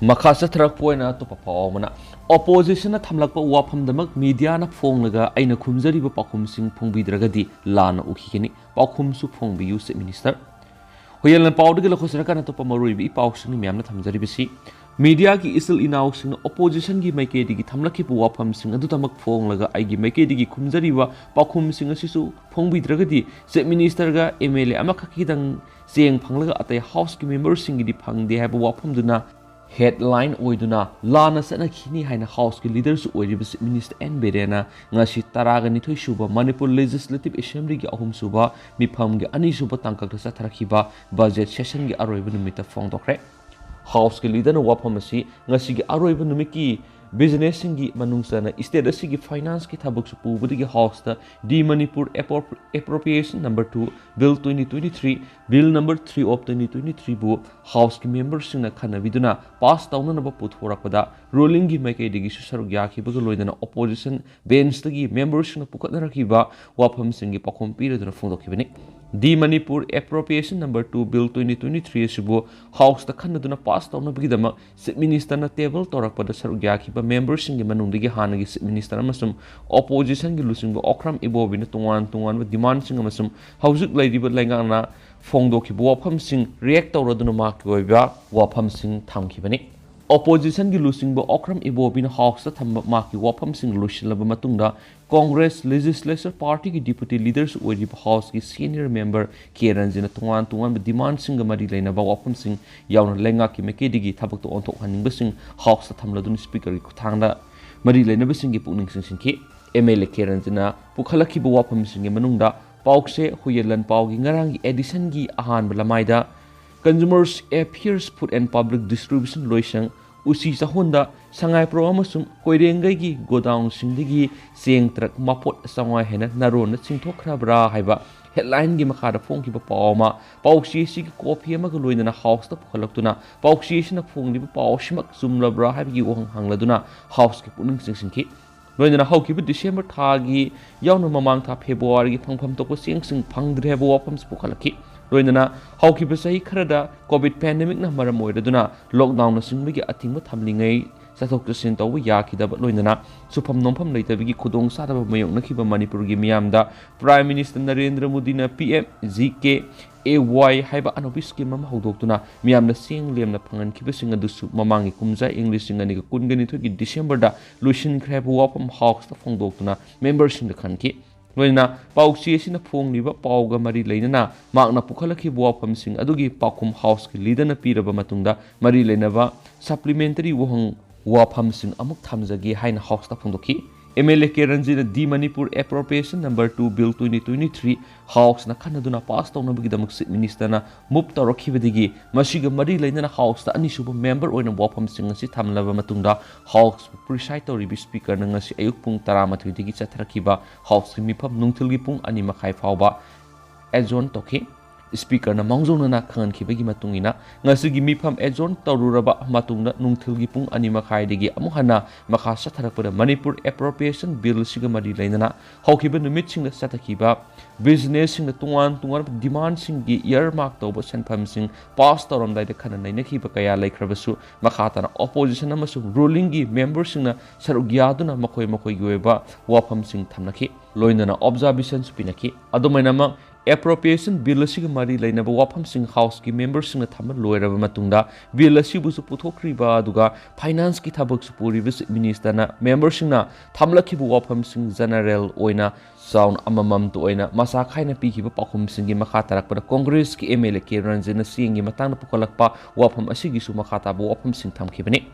ꯃꯈꯥ ꯆꯠꯊꯔꯛꯄ ꯑꯣꯏꯅ ꯑꯇꯣꯞꯄ ꯄꯥꯎ ꯑꯃꯅ, ꯑꯣꯄꯣꯖꯤꯁꯟꯅ ꯊꯝꯂꯛꯄ ꯋꯥꯐꯝꯗꯃꯛ ꯃꯤꯗꯤꯌꯥꯅ ꯐꯣꯡꯂꯒ ꯑꯩꯅ ꯈꯨꯝꯖꯔꯤꯕ ꯄꯥꯎꯈꯨꯝꯁꯤꯡ ꯐꯣꯡꯕꯤꯗ꯭ꯔꯒꯗꯤ ꯂꯥꯟꯅ ꯎꯈꯤꯒꯅꯤ꯫ ꯄꯥꯎꯈꯨꯝꯁꯨ ꯐꯣꯡꯕꯤꯌꯨ, ꯆꯤꯐ ꯃꯤꯅꯤꯁꯇꯔ꯫ ꯍꯨꯌꯦꯟ ꯂꯥꯟꯄꯥꯎꯗꯒꯤ ꯂꯧꯈꯠꯆꯔꯀꯥꯟꯗ ꯑꯇꯣꯞꯄ ꯃꯔꯨꯑꯣꯏꯕ ꯏ ꯄꯥꯎꯁꯤꯡꯅꯤ ꯃꯌꯥꯝꯅ ꯊꯝꯖꯔꯤꯕꯁꯤ꯫ ꯃꯤꯗꯤꯌꯥꯒꯤ ꯏꯆꯤꯜ ꯏꯅꯥꯎꯁꯤꯡꯅ ꯑꯣꯄꯣꯖꯤꯁꯟꯒꯤ ꯃꯥꯏꯀꯩꯗꯒꯤ ꯊꯝꯂꯛꯈꯤꯕ ꯋꯥꯐꯝꯁꯤꯡ ꯑꯗꯨꯗꯃꯛ ꯐꯣꯡꯂꯒ ꯑꯩꯒꯤ ꯃꯥꯏꯀꯩꯗꯒꯤ ꯈꯨꯝꯖꯔꯤꯕ ꯄꯥꯎꯈꯨꯝꯁꯤꯡ ꯑꯁꯤꯁꯨ ꯐꯣꯡꯕꯤꯗ꯭ꯔꯒꯗꯤ ꯆꯤꯐ ꯃꯤꯅꯤꯁꯇꯔꯒ ꯑꯦꯝ ꯑꯦꯜ ꯑꯦ ꯑꯃꯈꯛꯀꯤꯗꯪ ꯆꯦꯡ ꯐꯪꯂꯒ ꯑꯇꯩ ꯍꯥꯎꯁꯀꯤ ꯃꯦꯝꯕꯔꯁꯤꯡꯒꯤꯗꯤ ꯐꯪꯗꯦ ꯍꯥꯏꯕ ꯋꯥꯐꯝꯗꯨꯅ ꯍꯦꯗꯂꯥꯏꯟ ꯑꯣꯏꯗꯨꯅ ꯂꯥꯟꯅ ꯆꯠꯅꯈꯤꯅꯤ ꯍꯥꯏꯅ ꯍꯥꯎꯁꯀꯤ ꯂꯤꯗꯔꯁꯨ ꯑꯣꯏꯔꯤꯕ ꯆꯤꯐ ꯃꯤꯅꯤꯁꯇꯔ ꯑꯦꯟ ꯕꯤꯔꯦꯟꯅ ꯉꯁꯤ ꯇꯔꯥꯒ ꯅꯤꯊꯣꯏ ꯁꯨꯕ ꯃꯅꯤꯄꯨꯔ ꯂꯦꯖꯤꯁꯂꯦꯇꯤꯚ ꯑꯦꯁꯦꯝꯕ꯭ꯂꯤꯒꯤ ꯑꯍꯨꯝꯁꯨꯕ ꯃꯤꯐꯝꯒꯤ ꯑꯅꯤꯁꯨꯕ ꯇꯥꯡꯀꯛꯇ ꯆꯠꯊꯔꯛꯈꯤꯕ ꯕꯖꯦꯠ ꯁꯦꯁꯟꯒꯤ ꯑꯔꯣꯏꯕ ꯅꯨꯃꯤꯠꯇ ꯐꯣꯡꯗꯣꯛꯈ꯭ꯔꯦ꯫ ꯍꯥꯎꯁꯀꯤ ꯂꯤꯗꯔꯅ ꯋꯥꯐꯝ ꯑꯁꯤ ꯉꯁꯤꯒꯤ ꯑꯔꯣꯏꯕ ꯅꯨꯃꯤꯠꯀꯤ ꯕꯤꯖꯤꯅꯦꯁꯁꯤꯡꯒꯤ ꯃꯅꯨꯡ ꯆꯟꯅ ꯁ꯭ꯇꯦꯠ ꯑꯁꯤꯒꯤ ꯐꯥꯏꯅꯥꯟꯁꯀꯤ ꯊꯕꯛꯁꯨ ꯄꯨꯕꯗꯒꯤ ꯍꯥꯎꯁꯇ the Manipur appropriation number two, bill twenty twenty three, bill number three of twenty twenty ꯊ꯭ꯔꯤꯕꯨ ꯍꯥꯎꯁꯀꯤ ꯃꯦꯝꯕꯔꯁꯤꯡꯅ ꯈꯟꯅꯕꯤꯗꯨꯅ ꯄꯥꯁ ꯇꯧꯅꯅꯕ ꯄꯨꯊꯣꯔꯛꯄꯗ ꯔꯨꯂꯤꯡꯒꯤ ꯃꯥꯏꯀꯩꯗꯒꯤꯁꯨ ꯁꯔꯨꯛ ꯌꯥꯈꯤꯕꯒ ꯂꯣꯏꯅꯅ ꯑꯣꯄꯣꯖꯤꯁꯟ ꯕꯦꯟꯁꯇꯒꯤ ꯃꯦꯝꯕꯔꯁꯤꯡꯅ ꯄꯨꯈꯠꯅꯔꯛꯈꯤꯕ ꯋꯥꯐꯝꯁꯤꯡꯒꯤ ꯄꯥꯎꯈꯨꯝ ꯄꯤꯔꯗꯨꯅ ꯐꯣꯡꯗꯣꯛꯈꯤꯕꯅꯤ꯫ The Manipur appropriation number two bill twenty twenty three ꯑꯁꯤꯕꯨ ꯍꯥꯎꯁꯇ ꯈꯟꯅꯗꯨꯅ ꯄꯥꯁ ꯇꯧꯅꯕꯒꯤꯗꯃꯛ ꯆꯤꯐ ꯃꯤꯅꯤꯁꯇꯔꯅ ꯇꯦꯕꯜ ꯇꯧꯔꯛꯄꯗ ꯁꯔꯨꯛ ꯌꯥꯈꯤꯕ ꯃꯦꯝꯕꯔꯁꯤꯡꯒꯤ ꯃꯅꯨꯡꯗꯒꯤ ꯍꯥꯟꯅꯒꯤ ꯆꯤꯐ ꯃꯤꯅꯤꯁꯇꯔ ꯑꯃꯁꯨꯡ ꯑꯣꯄꯣꯖꯤꯁꯟꯒꯤ ꯂꯨꯆꯤꯡꯕ ꯑꯣꯀ꯭ꯔꯝ ꯏꯕꯣꯕꯤꯅ ꯇꯣꯉꯥꯟ ꯇꯣꯉꯥꯟꯕ ꯗꯤꯃꯥꯟꯁꯤꯡ ꯑꯃꯁꯨꯡ ꯍꯧꯖꯤꯛ ꯂꯩꯔꯤꯕ ꯂꯩꯉꯥꯛꯅ ꯐꯣꯡꯗꯣꯛꯈꯤꯕ ꯋꯥꯐꯝꯁꯤꯡ ꯔꯤꯌꯦꯛ ꯇꯧꯔꯗꯨꯅ ꯃꯍꯥꯛꯀꯤ ꯑꯣꯏꯕ ꯋꯥꯐꯝꯁꯤꯡ ꯊꯝꯈꯤꯕꯅꯤ꯫ Oppositionꯒꯤ ꯂꯨꯆꯤꯡꯕ ꯑꯣꯀ꯭ꯔꯝ ꯏꯕꯣꯕꯤꯅ Houseꯇ ꯊꯝꯕ ꯃꯍꯥꯛꯀꯤ ꯋꯥꯐꯝꯁꯤꯡ ꯂꯣꯏꯁꯤꯜꯂꯕ ꯃꯇꯨꯡꯗ, Congress Legislature Partyꯒꯤ Deputy Leaderꯁꯨ ꯑꯣꯏꯔꯤꯕ Houseꯀꯤ senior member ꯀꯦ ꯔꯟꯖꯤꯅ ꯇꯣꯉꯥꯟ ꯇꯣꯉꯥꯟꯕ demandꯁꯤꯡꯒ ꯃꯔꯤ ꯂꯩꯅꯕ ꯋꯥꯐꯝꯁꯤꯡ ꯌꯥꯎꯅ ꯂꯩꯉꯥꯛꯀꯤ ꯃꯥꯏꯀꯩꯗꯒꯤ ꯊꯕꯛꯇ ꯑꯣꯟꯊꯣꯛꯍꯟꯅꯤꯡꯕꯁꯤꯡ Houseꯇ ꯊꯝꯂꯗꯨꯅ Speakerꯒꯤ ꯈꯨꯠꯊꯥꯡꯗ ꯃꯔꯤ ꯂꯩꯅꯕꯁꯤꯡꯒꯤ ꯄꯨꯛꯅꯤꯡ ꯆꯤꯡꯁꯤꯟꯈꯤ꯫ ꯑꯦꯝ ꯑꯦꯜ ꯑꯦ ꯀꯦ ꯔꯟꯖꯤꯅ ꯄꯨꯈꯠꯂꯛꯈꯤꯕ ꯋꯥꯐꯝꯁꯤꯡꯒꯤ ꯃꯅꯨꯡꯗ ꯄꯥꯎꯆꯦ ꯍꯨꯌꯦꯟ ꯂꯥꯟꯄꯥꯎꯒꯤ ꯉꯔꯥꯡꯒꯤ editionꯒꯤ ꯑꯍꯥꯟꯕ ꯂꯃꯥꯏꯗ Consumer Affairs Food and Public Distribution ꯂꯣꯏꯁꯪ ꯎꯆꯤ ꯆꯥꯍꯣꯟꯗ ꯁꯉꯥꯏꯄ꯭ꯔꯧ ꯑꯃꯁꯨꯡ ꯀꯣꯏꯔꯦꯡꯒꯩꯒꯤ godownꯁꯤꯡꯗꯒꯤ ꯆꯦꯡ ꯇ꯭ꯔꯛ ꯃꯄꯣꯠ ꯆꯥꯝꯃꯉꯥ ꯍꯦꯟꯅ ꯅꯥꯔꯣꯟꯅ ꯆꯤꯡꯊꯣꯛꯈ꯭ꯔꯕ꯭ꯔꯥ ꯍꯥꯏꯕ headlineꯒꯤ ꯃꯈꯥꯗ ꯐꯣꯡꯈꯤꯕ ꯄꯥꯎ ꯑꯃ ꯄꯥꯎꯆꯦ ꯑꯁꯤꯒꯤ copy ꯑꯃꯒ ꯂꯣꯏꯅꯅ Houseꯇ ꯄꯨꯈꯠꯂꯛꯇꯨꯅ ꯄꯥꯎꯆꯦ ꯑꯁꯤꯅ ꯐꯣꯡꯂꯤꯕ ꯄꯥꯎ ꯑꯁꯤꯃꯛ ꯆꯨꯝꯂꯕ꯭ꯔꯥ ꯍꯥꯏꯕꯒꯤ ꯋꯥꯍꯪ ꯍꯪꯂꯗꯨꯅ Houseꯀꯤ ꯄꯨꯛꯅꯤꯡ ꯆꯤꯡꯁꯤꯟꯈꯤ꯫ ꯂꯣꯏꯅꯅ ꯍꯧꯈꯤꯕ December ꯊꯥꯒꯤ ꯌꯥꯎꯅ ꯃꯃꯥꯡ ꯊꯥ Februaryꯒꯤ ꯐꯪꯐꯝ ꯊꯣꯛꯄ ꯆꯦꯡꯁꯤꯡ ꯐꯪꯗ꯭ꯔꯦ ꯍꯥꯏꯕ ꯋꯥꯐꯝꯁꯨ ꯄꯨꯈꯠꯂꯛꯈꯤ꯫ ꯂꯣꯏꯅꯅ ꯍꯧꯈꯤꯕ ꯆꯍꯤ ꯈꯔꯗ COVID pandemicꯅ ꯃꯔꯝ ꯑꯣꯏꯔꯗꯨꯅ lockdownꯅꯆꯤꯡꯕꯒꯤ ꯑꯊꯤꯡꯕ ꯊꯝꯂꯤꯉꯩ ꯆꯠꯊꯣꯛ ꯆꯠꯁꯤꯟ ꯇꯧꯕ ꯌꯥꯈꯤꯗꯕ, ꯂꯣꯏꯅꯅ ꯁꯨꯐꯝ ꯅꯣꯝꯐꯝ ꯂꯩꯇꯕꯒꯤ ꯈꯨꯗꯣꯡꯆꯥꯗꯕ ꯃꯥꯌꯣꯛꯅꯈꯤꯕ ꯃꯅꯤꯄꯨꯔꯒꯤ ꯃꯤꯌꯥꯝꯗ Prime Minister ꯅꯔꯦꯟꯗ꯭ꯔ ꯃꯣꯗꯤꯅ P M G K A Y ꯍꯥꯏꯕ ꯑꯅꯧꯕ scheme ꯑꯃ ꯍꯧꯗꯣꯛꯇꯨꯅ ꯃꯤꯌꯥꯝꯅ ꯆꯦꯡ ꯂꯦꯝꯅ ꯐꯪꯍꯟꯈꯤꯕꯁꯤꯡ ꯑꯗꯨꯁꯨ ꯃꯃꯥꯡꯒꯤ ꯀꯨꯝꯖꯥ ꯏꯪ ꯂꯤꯁꯤꯡ ꯑꯅꯤꯒ ꯀꯨꯟꯒ ꯅꯤꯊꯣꯏꯒꯤ Decemberꯗ ꯂꯣꯏꯁꯤꯟꯈ꯭ꯔꯦ ꯍꯥꯏꯕ ꯋꯥꯐꯝ Houseꯇ ꯐꯣꯡꯗꯣꯛꯇꯨꯅ memberꯁꯤꯡꯗ ꯈꯟꯈꯤ꯫ ꯂꯣꯏꯅꯅ ꯄꯥꯎꯆꯦ ꯑꯁꯤꯅ ꯐꯣꯡꯂꯤꯕ ꯄꯥꯎꯒ ꯃꯔꯤ ꯂꯩꯅꯅ ꯃꯍꯥꯛꯅ ꯄꯨꯈꯠꯂꯛꯈꯤꯕ ꯋꯥꯐꯝꯁꯤꯡ ꯑꯗꯨꯒꯤ ꯄꯥꯎꯈꯨꯝ Houseꯀꯤ leaderꯅ ꯄꯤꯔꯕ ꯃꯇꯨꯡꯗ ꯃꯔꯤ ꯂꯩꯅꯕ supplementary ꯋꯥꯍꯪ ꯋꯥꯐꯝꯁꯤꯡ ꯑꯃꯨꯛ ꯊꯝꯖꯒꯦ ꯍꯥꯏꯅ Houseꯇ ꯐꯣꯡꯗꯣꯛꯈꯤ꯫ M L A K ꯔꯟꯖꯤꯅ the Manipur Appropriation Number two Bill twenty twenty-three Houseꯅ ꯈꯟꯅꯗꯨꯅ pass ꯇꯧꯅꯕꯒꯤꯗꯃꯛ Chief Ministerꯅ move ꯇꯧꯔꯛꯈꯤꯕꯗꯒꯤ ꯃꯁꯤꯒ ꯃꯔꯤ ꯂꯩꯅꯅ Houseꯇ ꯑꯅꯤꯁꯨꯕ member ꯑꯣꯏꯅ ꯋꯥꯐꯝꯁꯤꯡ ꯑꯁꯤ ꯊꯝꯂꯕ ꯃꯇꯨꯡꯗ Houseꯄꯨ preside ꯇꯧꯔꯤꯕ Speakerꯅ ꯉꯁꯤ ꯑꯌꯨꯛ ꯄꯨꯡ ꯇꯔꯥꯃꯥꯊꯣꯏꯗꯒꯤ ꯆꯠꯊꯔꯛꯈꯤꯕ Houseꯀꯤ ꯃꯤꯐꯝ ꯅꯨꯡꯊꯤꯜꯒꯤ ꯄꯨꯡ ꯑꯅꯤ ꯃꯈꯥꯏ ꯐꯥꯎꯕ adjourn ꯇꯧꯈꯤ꯫ Speakerꯅ ꯃꯥꯡꯖꯧꯅꯅ ꯈꯪꯍꯟꯈꯤꯕꯒꯤ ꯃꯇꯨꯡ ꯏꯟꯅ ꯉꯁꯤꯒꯤ ꯃꯤꯐꯝ adjourn ꯇꯧꯔꯨꯔꯕ ꯃꯇꯨꯡꯗ ꯅꯨꯡꯊꯤꯜꯒꯤ ꯄꯨꯡ ꯑꯅꯤ ꯃꯈꯥꯏꯗꯒꯤ ꯑꯃꯨꯛ ꯍꯟꯅ ꯃꯈꯥ ꯆꯠꯊꯔꯛꯄꯗ Manipur Appropriation Billꯁꯤꯒ ꯃꯔꯤ ꯂꯩꯅꯅ ꯍꯧꯈꯤꯕ ꯅꯨꯃꯤꯠꯁꯤꯡꯗ ꯆꯠꯊꯈꯤꯕ businessꯁꯤꯡꯅ ꯇꯣꯉꯥꯟ ꯇꯣꯉꯥꯟꯕ demandꯁꯤꯡꯒꯤ earmark ꯇꯧꯕ ꯁꯦꯟꯐꯝꯁꯤꯡ pass ꯇꯧꯔꯝꯗꯥꯏꯗ ꯈꯟꯅ ꯅꯩꯅꯈꯤꯕ ꯀꯌꯥ ꯂꯩꯈ꯭ꯔꯕꯁꯨ, ꯃꯈꯥ ꯇꯥꯅ opposition ꯑꯃꯁꯨꯡ rulingꯒꯤ memberꯁꯤꯡꯅ ꯁꯔꯨꯛ ꯌꯥꯗꯨꯅ ꯃꯈꯣꯏ ꯃꯈꯣꯏꯒꯤ ꯑꯣꯏꯕ ꯋꯥꯐꯝꯁꯤꯡ ꯊꯝꯅꯈꯤ꯫ ꯂꯣꯏꯅꯅ observationꯁꯨ ꯄꯤꯅꯈꯤ꯫ ꯑꯗꯨꯃꯥꯏꯅꯃꯛ Appropriation Bill ꯑꯁꯤꯒ ꯃꯔꯤ ꯂꯩꯅꯕ ꯋꯥꯐꯝꯁꯤꯡ Houseꯀꯤ memberꯁꯤꯡꯅ ꯊꯝꯕ ꯂꯣꯏꯔꯕ ꯃꯇꯨꯡꯗ, Bill ꯑꯁꯤꯕꯨꯁꯨ ꯄꯨꯊꯣꯛꯈ꯭ꯔꯤꯕ ꯑꯗꯨꯒ Financeꯀꯤ ꯊꯕꯛꯁꯨ ꯄꯨꯔꯤꯕ Chief Ministerꯅ memberꯁꯤꯡꯅ ꯊꯝꯂꯛꯈꯤꯕ ꯋꯥꯐꯝꯁꯤꯡ general ꯑꯣꯏꯅ ꯆꯥꯎꯅ ꯑꯃꯃꯝꯇ ꯑꯣꯏꯅ ꯃꯆꯥ ꯈꯥꯏꯅ ꯄꯤꯈꯤꯕ ꯄꯥꯎꯈꯨꯝꯁꯤꯡꯒꯤ ꯃꯈꯥ ꯇꯥꯔꯛꯄꯗ, Congressꯀꯤ MLA K Ranjanꯅ ꯆꯦꯡꯒꯤ ꯃꯇꯥꯡꯗ ꯄꯨꯈꯠꯂꯛꯄ ꯋꯥꯐꯝ ꯑꯁꯤꯒꯤꯁꯨ ꯃꯈꯥ ꯇꯥꯕ ꯋꯥꯐꯝꯁꯤꯡ ꯊꯝꯈꯤꯕꯅꯤ꯫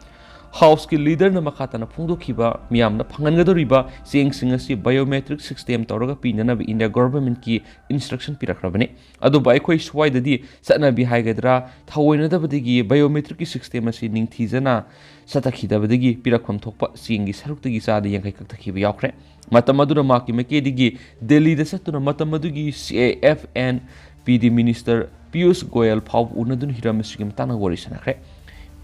Houseꯀꯤ leaderꯅ ꯃꯈꯥ ꯇꯥꯅ ꯐꯣꯡꯗꯣꯛꯈꯤꯕ, ꯃꯤꯌꯥꯝꯅ ꯐꯪꯍꯟꯒꯗꯧꯔꯤꯕ ꯆꯦꯡꯁꯤꯡ ꯑꯁꯤ biometric system ꯇꯧꯔꯒ ꯄꯤꯅꯅꯕ India governmentꯀꯤ instruction ꯄꯤꯔꯛꯈ꯭ꯔꯕꯅꯤ꯫ ꯑꯗꯨꯕꯨ ꯑꯩꯈꯣꯏ ꯁ꯭ꯋꯥꯏꯗꯗꯤ ꯆꯠꯅꯕꯤ ꯍꯥꯏꯒꯗ꯭ꯔꯥ, ꯊꯑꯣꯏꯅꯗꯕꯗꯒꯤ biometricꯀꯤ system ꯑꯁꯤ ꯅꯤꯡꯊꯤꯖꯅ ꯆꯠꯊꯈꯤꯗꯕꯗꯒꯤ ꯄꯤꯔꯛꯐꯝ ꯊꯣꯛꯄ ꯆꯦꯡꯒꯤ ꯁꯔꯨꯛꯇꯒꯤ ꯆꯥꯗ ꯌꯥꯡꯈꯩ ꯀꯛꯊꯈꯤꯕ ꯌꯥꯎꯈ꯭ꯔꯦ꯫ ꯃꯇꯝ ꯑꯗꯨꯗ ꯃꯍꯥꯛꯀꯤ ꯃꯥꯏꯀꯩꯗꯒꯤ ꯗꯦꯜꯂꯤꯗ ꯆꯠꯇꯨꯅ ꯃꯇꯝ ꯑꯗꯨꯒꯤ C A F and P D minister Piyush Goyal ꯐꯥꯎꯕ ꯎꯅꯗꯨꯅ ꯍꯤꯔꯝ ꯑꯁꯤꯒꯤ ꯃꯇꯥꯡꯗ ꯋꯥꯔꯤ ꯁꯥꯟꯅꯈ꯭ꯔꯦ꯫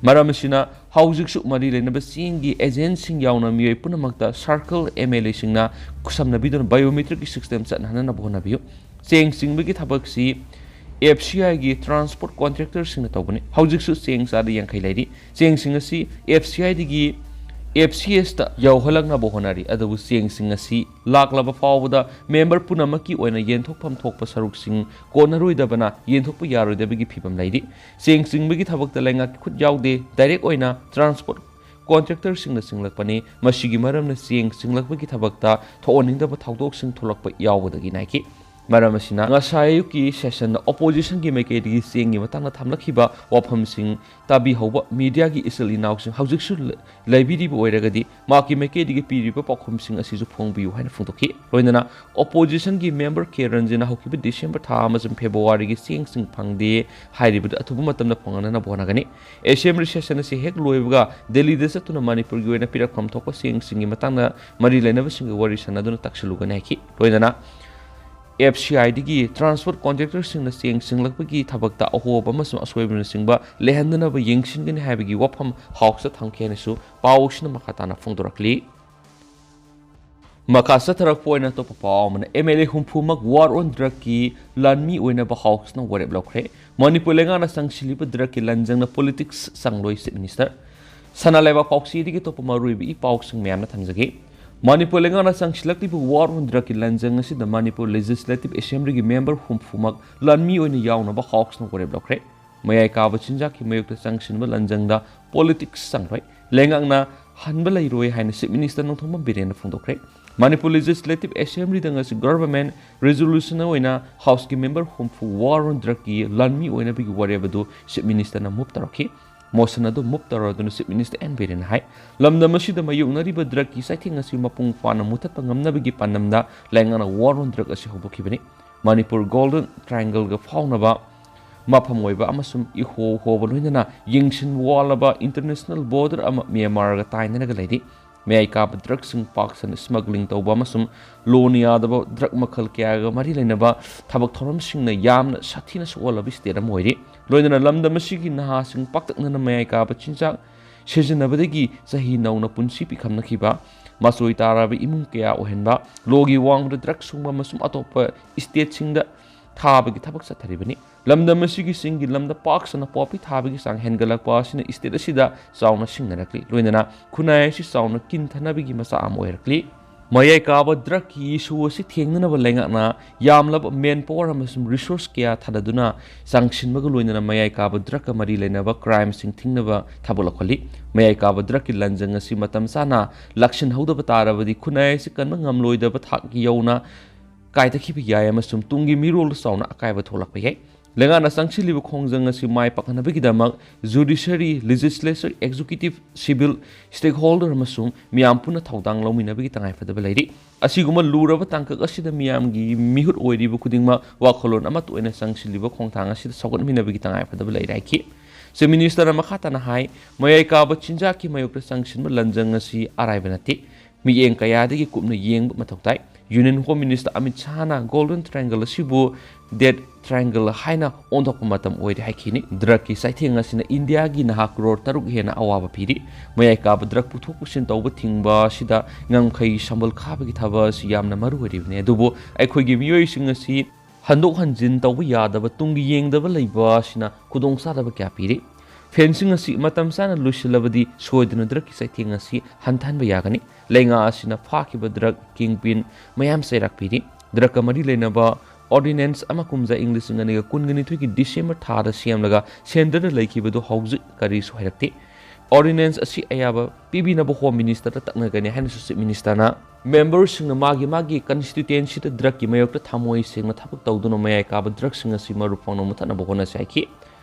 ꯃꯔꯝ ꯑꯁꯤꯅ ꯍꯧꯖꯤꯛꯁꯨ ꯃꯔꯤ ꯂꯩꯅꯕ ꯆꯦꯡꯒꯤ agentꯁꯤꯡ ꯌꯥꯎꯅ ꯃꯤꯑꯣꯏ ꯄꯨꯝꯅꯃꯛꯇ circle MLAꯁꯤꯡꯅ ꯈꯨꯠꯁꯝꯅꯕꯤꯗꯨꯅ biometricꯀꯤ system ꯆꯠꯅꯍꯟꯅꯕ ꯍꯣꯠꯅꯕꯤꯌꯨ꯫ ꯆꯦꯡ ꯆꯤꯡꯕꯒꯤ ꯊꯕꯛꯁꯤ F C Iꯒꯤ transport contractorꯁꯤꯡꯅ ꯇꯧꯕꯅꯤ꯫ ꯍꯧꯖꯤꯛꯁꯨ ꯆꯦꯡ ꯆꯥꯗ ꯌꯥꯡꯈꯩ ꯂꯩꯔꯤ꯫ ꯆꯦꯡꯁꯤꯡ ꯑꯁꯤ F C Iꯗꯒꯤ F C Sꯇ ꯌꯧꯍꯜꯂꯛꯅꯕ ꯍꯣꯠꯅꯔꯤ, ꯑꯗꯨꯕꯨ ꯆꯦꯡꯁꯤꯡ ꯑꯁꯤ ꯂꯥꯛꯂꯕ ꯐꯥꯎꯕꯗ member ꯄꯨꯝꯅꯃꯛꯀꯤ ꯑꯣꯏꯅ ꯌꯦꯟꯊꯣꯛꯐꯝ ꯊꯣꯛꯄ ꯁꯔꯨꯛꯁꯤꯡ ꯀꯣꯟꯅꯔꯣꯏꯗꯕꯅ ꯌꯦꯟꯊꯣꯛꯄ ꯌꯥꯔꯣꯏꯗꯕꯒꯤ ꯐꯤꯕꯝ ꯂꯩꯔꯤ꯫ ꯆꯦꯡ ꯆꯤꯡꯕꯒꯤ ꯊꯕꯛꯇ ꯂꯩꯉꯥꯛꯀꯤ ꯈꯨꯠ ꯌꯥꯎꯗꯦ, direct ꯑꯣꯏꯅ transport contractorꯁꯤꯡꯅ ꯆꯤꯡꯂꯛꯄꯅꯤ꯫ ꯃꯁꯤꯒꯤ ꯃꯔꯝꯅ ꯆꯦꯡ ꯆꯤꯡꯂꯛꯄꯒꯤ ꯊꯕꯛꯇ ꯊꯣꯛꯍꯟꯅꯤꯡꯗꯕ ꯊꯧꯗꯣꯛꯁꯤꯡ ꯊꯣꯛꯂꯛꯄ ꯌꯥꯎꯕꯗꯒꯤ ꯅꯥꯏꯈꯤ꯫ ꯃꯔꯝ ꯑꯁꯤꯅ ꯉꯁꯥꯏ ꯑꯌꯨꯛꯀꯤ sessionꯗ oppositionꯒꯤ ꯃꯥꯏꯀꯩꯗꯒꯤ ꯆꯦꯡꯒꯤ ꯃꯇꯥꯡꯗ ꯊꯝꯂꯛꯈꯤꯕ ꯋꯥꯐꯝꯁꯤꯡ ꯇꯥꯕꯤꯍꯧꯕ mediaꯒꯤ ꯏꯆꯤꯜ ꯏꯅꯥꯎꯁꯤꯡ ꯍꯧꯖꯤꯛꯁꯨ ꯂ-, ꯂꯩꯕꯤꯔꯤꯕ ꯑꯣꯏꯔꯒꯗꯤ, ꯃꯍꯥꯛꯀꯤ ꯃꯥꯏꯀꯩꯗꯒꯤ ꯄꯤꯔꯤꯕ ꯄꯥꯎꯈꯨꯝꯁꯤꯡ ꯑꯁꯤꯁꯨ ꯐꯣꯡꯕꯤꯌꯨ ꯍꯥꯏꯅ ꯐꯣꯡꯗꯣꯛꯈꯤ꯫ ꯂꯣꯏꯅꯗꯅ oppositionꯒꯤ member K Ranjanꯅ ꯍꯧꯈꯤꯕ December ꯊꯥ ꯑꯃꯁꯨꯡ Februaryꯒꯤ ꯆꯦꯡꯁꯤꯡ ꯐꯪꯗꯦ ꯍꯥꯏꯔꯤꯕꯗꯨ ꯑꯊꯨꯕ ꯃꯇꯝꯗ ꯐꯪꯍꯟꯅꯕ ꯍꯣꯠꯅꯒꯅꯤ꯫ Assembly session ꯑꯁꯤ ꯍꯦꯛ ꯂꯣꯏꯕꯒ ꯗꯦꯜꯂꯤꯗ ꯆꯠꯇꯨꯅ ꯃꯅꯤꯄꯨꯔꯒꯤ ꯑꯣꯏꯅ ꯄꯤꯔꯛꯐꯝ ꯊꯣꯛꯄ ꯆꯦꯡꯁꯤꯡꯒꯤ ꯃꯇꯥꯡꯗ ꯃꯔꯤ ꯂꯩꯅꯕꯁꯤꯡꯒ ꯋꯥꯔꯤ ꯁꯥꯟꯅꯗꯨꯅ ꯇꯥꯛꯁꯤꯜꯂꯨꯒꯅꯤ ꯍꯥꯏꯈꯤ꯫ ꯂꯣꯏꯅꯅ F C Iꯗꯒꯤ transport contractorꯁꯤꯡꯅ ꯆꯦꯡ ꯆꯤꯡꯂꯛꯄꯒꯤ ꯊꯕꯛꯇ ꯑꯍꯣꯕ ꯑꯃꯁꯨꯡ ꯑꯁꯣꯏꯕꯅꯆꯤꯡꯕ ꯂꯩꯍꯟꯗꯅꯕ ꯌꯦꯡꯁꯤꯟꯒꯅꯤ ꯍꯥꯏꯕꯒꯤ ꯋꯥꯐꯝ Houseꯇ ꯊꯝꯈꯤ ꯍꯥꯏꯅꯁꯨ ꯄꯥꯎ ꯑꯁꯤꯅ ꯃꯈꯥ ꯇꯥꯅ ꯐꯣꯡꯗꯣꯔꯛꯂꯤ꯫ ꯃꯈꯥ ꯆꯠꯊꯔꯛꯄ ꯑꯣꯏꯅ ꯑꯇꯣꯞꯄ ꯄꯥꯎ ꯑꯃꯅ, M L A ꯍꯨꯝꯐꯨꯃꯛ war on drugꯀꯤ ꯂꯥꯟꯃꯤ ꯑꯣꯏꯅꯕ Houseꯅ ꯋꯥꯔꯦꯞ ꯂꯧꯈ꯭ꯔꯦ꯫ ꯃꯅꯤꯄꯨꯔ ꯂꯩꯉꯥꯛꯅ ꯆꯪꯁꯤꯜꯂꯤꯕ drugꯀꯤ ꯂꯥꯟꯖꯪꯅ politics ꯆꯪꯂꯣꯏ, Chief Minister꯫ ꯁꯅꯥ ꯂꯩꯕꯥꯛ ꯄꯥꯎꯆꯦꯗꯒꯤ ꯑꯇꯣꯞꯄ ꯃꯔꯨꯑꯣꯏꯕ ꯏ ꯄꯥꯎꯁꯤꯡ ꯃꯌꯥꯝꯅ ꯊꯝꯖꯒꯦ꯫ ꯃꯅꯤꯄꯨꯔ ꯂꯩꯉꯥꯛꯅ ꯆꯪꯁꯤꯜꯂꯛꯂꯤꯕ War on Drugꯀꯤ ꯂꯥꯟꯖꯪ ꯑꯁꯤꯗ ꯃꯅꯤꯄꯨꯔ Legislative Assemblyꯒꯤ member ꯍꯨꯝꯐꯨꯃꯛ ꯂꯥꯟꯃꯤ ꯑꯣꯏꯅ ꯌꯥꯎꯅꯕ Houseꯅ ꯋꯥꯔꯦꯞ ꯂꯧꯈ꯭ꯔꯦ꯫ ꯃꯌꯥꯏ ꯀꯥꯕ ꯆꯤꯟꯖꯥꯛꯀꯤ ꯃꯥꯌꯣꯛꯇ ꯆꯪꯁꯤꯟꯕ ꯂꯥꯟꯖꯪꯗ politics ꯆꯪꯂꯣꯏ, ꯂꯩꯉꯥꯛꯅ ꯍꯟꯕ ꯂꯩꯔꯣꯏ ꯍꯥꯏꯅ Chief Minister Nongthombam ꯕꯤꯔꯦꯟꯅ ꯐꯣꯡꯗꯣꯛꯈ꯭ꯔꯦ꯫ Manipur Legislative Assemblyꯗ ꯉꯁꯤ government resolution ꯑꯣꯏꯅ Houseꯀꯤ member ꯍꯨꯝꯐꯨ War on Drugꯀꯤ ꯂꯥꯟꯃꯤ ꯑꯣꯏꯅꯕꯒꯤ ꯋꯥꯔꯦꯞ ꯑꯗꯨ Chief Ministerꯅ move ꯇꯧꯔꯛꯈꯤ꯫ Motion ꯑꯗꯨ move ꯇꯧꯔꯗꯨꯅ Chief Minister ꯑꯦꯟ ꯕꯤꯔꯦꯟꯅ ꯍꯥꯏ, ꯂꯝꯗꯝ ꯑꯁꯤꯗ ꯃꯥꯌꯣꯛꯅꯔꯤꯕ drugꯀꯤ ꯆꯩꯊꯦꯡ ꯑꯁꯤ ꯃꯄꯨꯡ ꯐꯥꯅ ꯃꯨꯊꯠꯄ ꯉꯝꯅꯕꯒꯤ ꯄꯥꯟꯗꯝꯗ ꯂꯩꯉꯥꯛꯅ War on Drug ꯑꯁꯤ ꯍꯧꯗꯣꯛꯈꯤꯕꯅꯤ꯫ ꯃꯅꯤꯄꯨꯔ Golden Triangleꯒ ꯐꯥꯎꯅꯕ ꯃꯐꯝ ꯑꯣꯏꯕ ꯑꯃꯁꯨꯡ ꯏꯍꯣ ꯍꯣꯕ ꯂꯣꯏꯅꯅ ꯌꯦꯡꯁꯤꯟ ꯋꯥꯠꯂꯕ international border ꯑꯃ ꯃ꯭ꯌꯥꯟꯃꯥꯔꯒ ꯇꯥꯏꯅꯔꯒ ꯂꯩꯔꯤ꯫ ꯃꯌꯥꯏ ꯀꯥꯕ drugꯁꯤꯡ ꯄꯥꯛ ꯁꯟꯅ smuggling ꯇꯧꯕ ꯑꯃꯁꯨꯡ ꯂꯣꯅ ꯌꯥꯗꯕ drug ꯃꯈꯜ ꯀꯌꯥꯒ ꯃꯔꯤ ꯂꯩꯅꯕ ꯊꯕꯛ ꯊꯧꯔꯝꯁꯤꯡꯅ ꯌꯥꯝꯅ ꯁꯥꯊꯤꯅ ꯁꯣꯛꯍꯜꯂꯕ state ꯑꯃ ꯑꯣꯏꯔꯤ꯫ ꯂꯣꯏꯅꯅ ꯂꯝꯗꯝ ꯑꯁꯤꯒꯤ ꯅꯍꯥꯁꯤꯡ ꯄꯥꯛꯇꯛꯅꯅ ꯃꯌꯥꯏ ꯀꯥꯕ ꯆꯤꯟꯖꯥꯛ ꯁꯤꯖꯤꯟꯅꯕꯗꯒꯤ ꯆꯍꯤ ꯅꯧꯅ ꯄꯨꯟꯁꯤ ꯄꯤꯈꯝꯅꯈꯤꯕ, ꯃꯆꯣꯏ ꯇꯥꯔꯕ ꯏꯃꯨꯡ ꯀꯌꯥ ꯑꯣꯏꯍꯟꯕ, ꯂꯣꯒꯤ ꯋꯥꯡꯃꯗ drug ꯁꯨꯡꯕ ꯑꯃꯁꯨꯡ ꯑꯇꯣꯞꯄ stateꯁꯤꯡꯗ ꯊꯥꯕꯒꯤ ꯊꯕꯛ ꯆꯠꯊꯔꯤꯕꯅꯤ꯫ ꯂꯝꯗꯝ ꯑꯁꯤꯒꯤ ꯆꯤꯡꯒꯤ ꯂꯝꯗ ꯄꯥꯛ ꯁꯟꯅ poppy ꯊꯥꯕꯒꯤ ꯆꯥꯡ ꯍꯦꯟꯒꯠꯂꯛꯄ ꯑꯁꯤꯅ state ꯑꯁꯤꯗ ꯆꯥꯎꯅ ꯁꯤꯡꯅꯔꯛꯂꯤ, ꯂꯣꯏꯅꯅ ꯈꯨꯟꯅꯥꯏ ꯑꯁꯤ ꯆꯥꯎꯅ ꯀꯤꯟꯊꯅꯕꯒꯤ ꯃꯆꯥꯛ ꯑꯃ ꯑꯣꯏꯔꯛꯂꯤ꯫ ꯃꯌꯥꯏ ꯀꯥꯕ drugꯀꯤ issue ꯑꯁꯤ ꯊꯦꯡꯅꯅꯕ ꯂꯩꯉꯥꯛꯅ ꯌꯥꯝꯂꯕ manpower ꯑꯃꯁꯨꯡ resource ꯀꯌꯥ ꯊꯥꯗꯗꯨꯅ ꯆꯪꯁꯤꯟꯕꯒ ꯂꯣꯏꯅꯅ ꯃꯌꯥꯏ ꯀꯥꯕ drugꯀ ꯃꯔꯤ ꯂꯩꯅꯕ crimeꯁꯤꯡ ꯊꯤꯡꯅꯕ ꯊꯕꯛ ꯂꯧꯈꯠꯂꯤ꯫ ꯃꯌꯥꯏ ꯀꯥꯕ drugꯀꯤ ꯂꯥꯟꯖꯪ ꯑꯁꯤ ꯃꯇꯝ ꯆꯥꯅ ꯂꯥꯛꯁꯤꯟꯍꯧꯗꯕ ꯇꯥꯔꯕꯗꯤ ꯈꯨꯟꯅꯥꯏ ꯑꯁꯤ ꯀꯟꯕ ꯉꯝꯂꯣꯏꯗꯕ ꯊꯥꯛ ꯌꯧꯅ ꯀꯥꯏꯊꯈꯤꯕ ꯌꯥꯏ ꯑꯃꯁꯨꯡ ꯇꯨꯡꯒꯤ ꯃꯤꯔꯣꯜꯗ ꯆꯥꯎꯅ ꯑꯀꯥꯏꯕ ꯊꯣꯛꯂꯛꯄ ꯌꯥꯏ꯫ ꯂꯩꯉꯥꯛꯅ ꯆꯪꯁꯤꯜꯂꯤꯕ ꯈꯣꯡꯖꯪ ꯑꯁꯤ ꯃꯥꯏ ꯄꯥꯛꯅꯕꯒꯤꯗꯃꯛ judiciary, legislature, executive, civil stakeholder ꯑꯃꯁꯨꯡ ꯃꯤꯌꯥꯝ ꯄꯨꯟꯅ ꯊꯧꯗꯥꯡ ꯂꯧꯃꯤꯟꯅꯕꯒꯤ ꯇꯉꯥꯏꯐꯗꯕ ꯂꯩꯔꯤ꯫ ꯑꯁꯤꯒꯨꯝꯕ ꯂꯨꯔꯕ ꯇꯥꯡꯀꯛ ꯑꯁꯤꯗ ꯃꯤꯌꯥꯝꯒꯤ ꯃꯤꯍꯨꯠ ꯑꯣꯏꯔꯤꯕ ꯈꯨꯗꯤꯡꯃꯛ ꯋꯥꯈꯜꯂꯣꯟ ꯑꯃꯠꯇ ꯑꯣꯏꯅ ꯆꯪꯁꯤꯜꯂꯤꯕ ꯈꯣꯡꯊꯥꯡ ꯑꯁꯤꯗ ꯁꯧꯒꯠꯃꯤꯟꯅꯕꯒꯤ ꯇꯉꯥꯏꯐꯗꯕ ꯂꯩꯔꯦ ꯍꯥꯏꯈꯤ꯫ Chief Ministerꯅ ꯃꯈꯥ ꯇꯥꯅ ꯍꯥꯏ, ꯃꯌꯥꯏ ꯀꯥꯕ ꯆꯤꯟꯖꯥꯛꯀꯤ ꯃꯥꯌꯣꯛꯇ ꯆꯪꯁꯤꯟꯕ ꯂꯥꯟꯖꯪ ꯑꯁꯤ ꯑꯔꯥꯏꯕ ꯅꯠꯇꯦ꯫ ꯃꯤꯠꯌꯦꯡ ꯀꯌꯥꯗꯒꯤ ꯀꯨꯞꯅ ꯌꯦꯡꯕ ꯃꯊꯧ ꯇꯥꯏ꯫ Union Home Minister Amit ꯁꯥꯍꯅ Golden Triangle ꯑꯁꯤꯕꯨ Death Triangle ꯍꯥꯏꯅ ꯑꯣꯟꯊꯣꯛꯄ ꯃꯇꯝ ꯑꯣꯏꯔꯦ ꯍꯥꯏꯈꯤꯅꯤ꯫ Drugꯀꯤ ꯆꯩꯊꯦꯡ ꯑꯁꯤꯅ ꯏꯟꯗꯤꯌꯥꯒꯤ ꯅꯍꯥ ꯀ꯭ꯔꯣꯔ ꯇꯔꯨꯛ ꯍꯦꯟꯅ ꯑꯋꯥꯕ ꯄꯤꯔꯤ꯫ ꯃꯌꯥꯏ ꯀꯥꯕ drug ꯄꯨꯊꯣꯛ ꯄꯨꯁꯤꯟ ꯇꯧꯕ ꯊꯤꯡꯕ ꯑꯁꯤꯗ ꯉꯝꯈꯩ ꯁꯝꯕꯜ ꯈꯥꯕꯒꯤ ꯊꯕꯛ ꯑꯁꯤ ꯌꯥꯝꯅ ꯃꯔꯨ ꯑꯣꯏꯔꯤꯕꯅꯤ, ꯑꯗꯨꯕꯨ ꯑꯩꯈꯣꯏꯒꯤ ꯃꯤꯑꯣꯏꯁꯤꯡ ꯑꯁꯤ ꯍꯟꯗꯣꯛ ꯍꯟꯖꯤꯟ ꯇꯧꯕ ꯌꯥꯗꯕ, ꯇꯨꯡꯒꯤ ꯌꯦꯡꯗꯕ ꯂꯩꯕ ꯑꯁꯤꯅ ꯈꯨꯗꯣꯡꯆꯥꯗꯕ ꯀꯌꯥ ꯄꯤꯔꯤ꯫ Fencing ꯑꯁꯤ ꯃꯇꯝ ꯆꯥꯅ ꯂꯣꯏꯁꯤꯜꯂꯕꯗꯤ ꯁꯣꯏꯗꯅ drugꯀꯤ ꯆꯩꯊꯦꯡ ꯑꯁꯤ ꯍꯟꯊꯍꯟꯕ ꯌꯥꯒꯅꯤ꯫ ꯂꯩꯉꯥꯛ ꯑꯁꯤꯅ ꯐꯥꯈꯤꯕ drug kingpin ꯃꯌꯥꯝ ꯆꯩꯔꯥꯛ ꯄꯤꯔꯤ꯫ Drugꯀ ꯃꯔꯤ ꯂꯩꯅꯕ ordinance ꯑꯃ ꯀꯨꯝꯖꯥ ꯏꯪ ꯂꯤꯁꯤꯡ ꯑꯅꯤꯒ ꯀꯨꯟꯒ ꯅꯤꯊꯣꯏꯒꯤ December ꯊꯥꯗ ꯁꯦꯝꯂꯒ centreꯗ ꯂꯩꯈꯤꯕꯗꯨ ꯍꯧꯖꯤꯛ ꯀꯔꯤꯁꯨ ꯍꯥꯏꯔꯛꯇꯦ꯫ Ordinance ꯑꯁꯤ ꯑꯌꯥꯕ ꯄꯤꯕꯤꯅꯕ Home Ministerꯗ ꯇꯛꯅꯒꯅꯤ ꯍꯥꯏꯅꯁꯨ Chief Ministerꯅ memberꯁꯤꯡꯅ ꯃꯥꯒꯤ ꯃꯥꯒꯤ constituencyꯗ drugꯀꯤ ꯃꯥꯌꯣꯛꯇ ꯊꯃꯣꯏ ꯁꯦꯡꯅ ꯊꯕꯛ ꯇꯧꯗꯨꯅ ꯃꯌꯥꯏ ꯀꯥꯕ drugꯁꯤꯡ ꯑꯁꯤ ꯃꯔꯨ ꯐꯪꯅ ꯃꯨꯊꯠꯅꯕ ꯍꯣꯠꯅꯁꯤ ꯍꯥꯏꯈꯤ꯫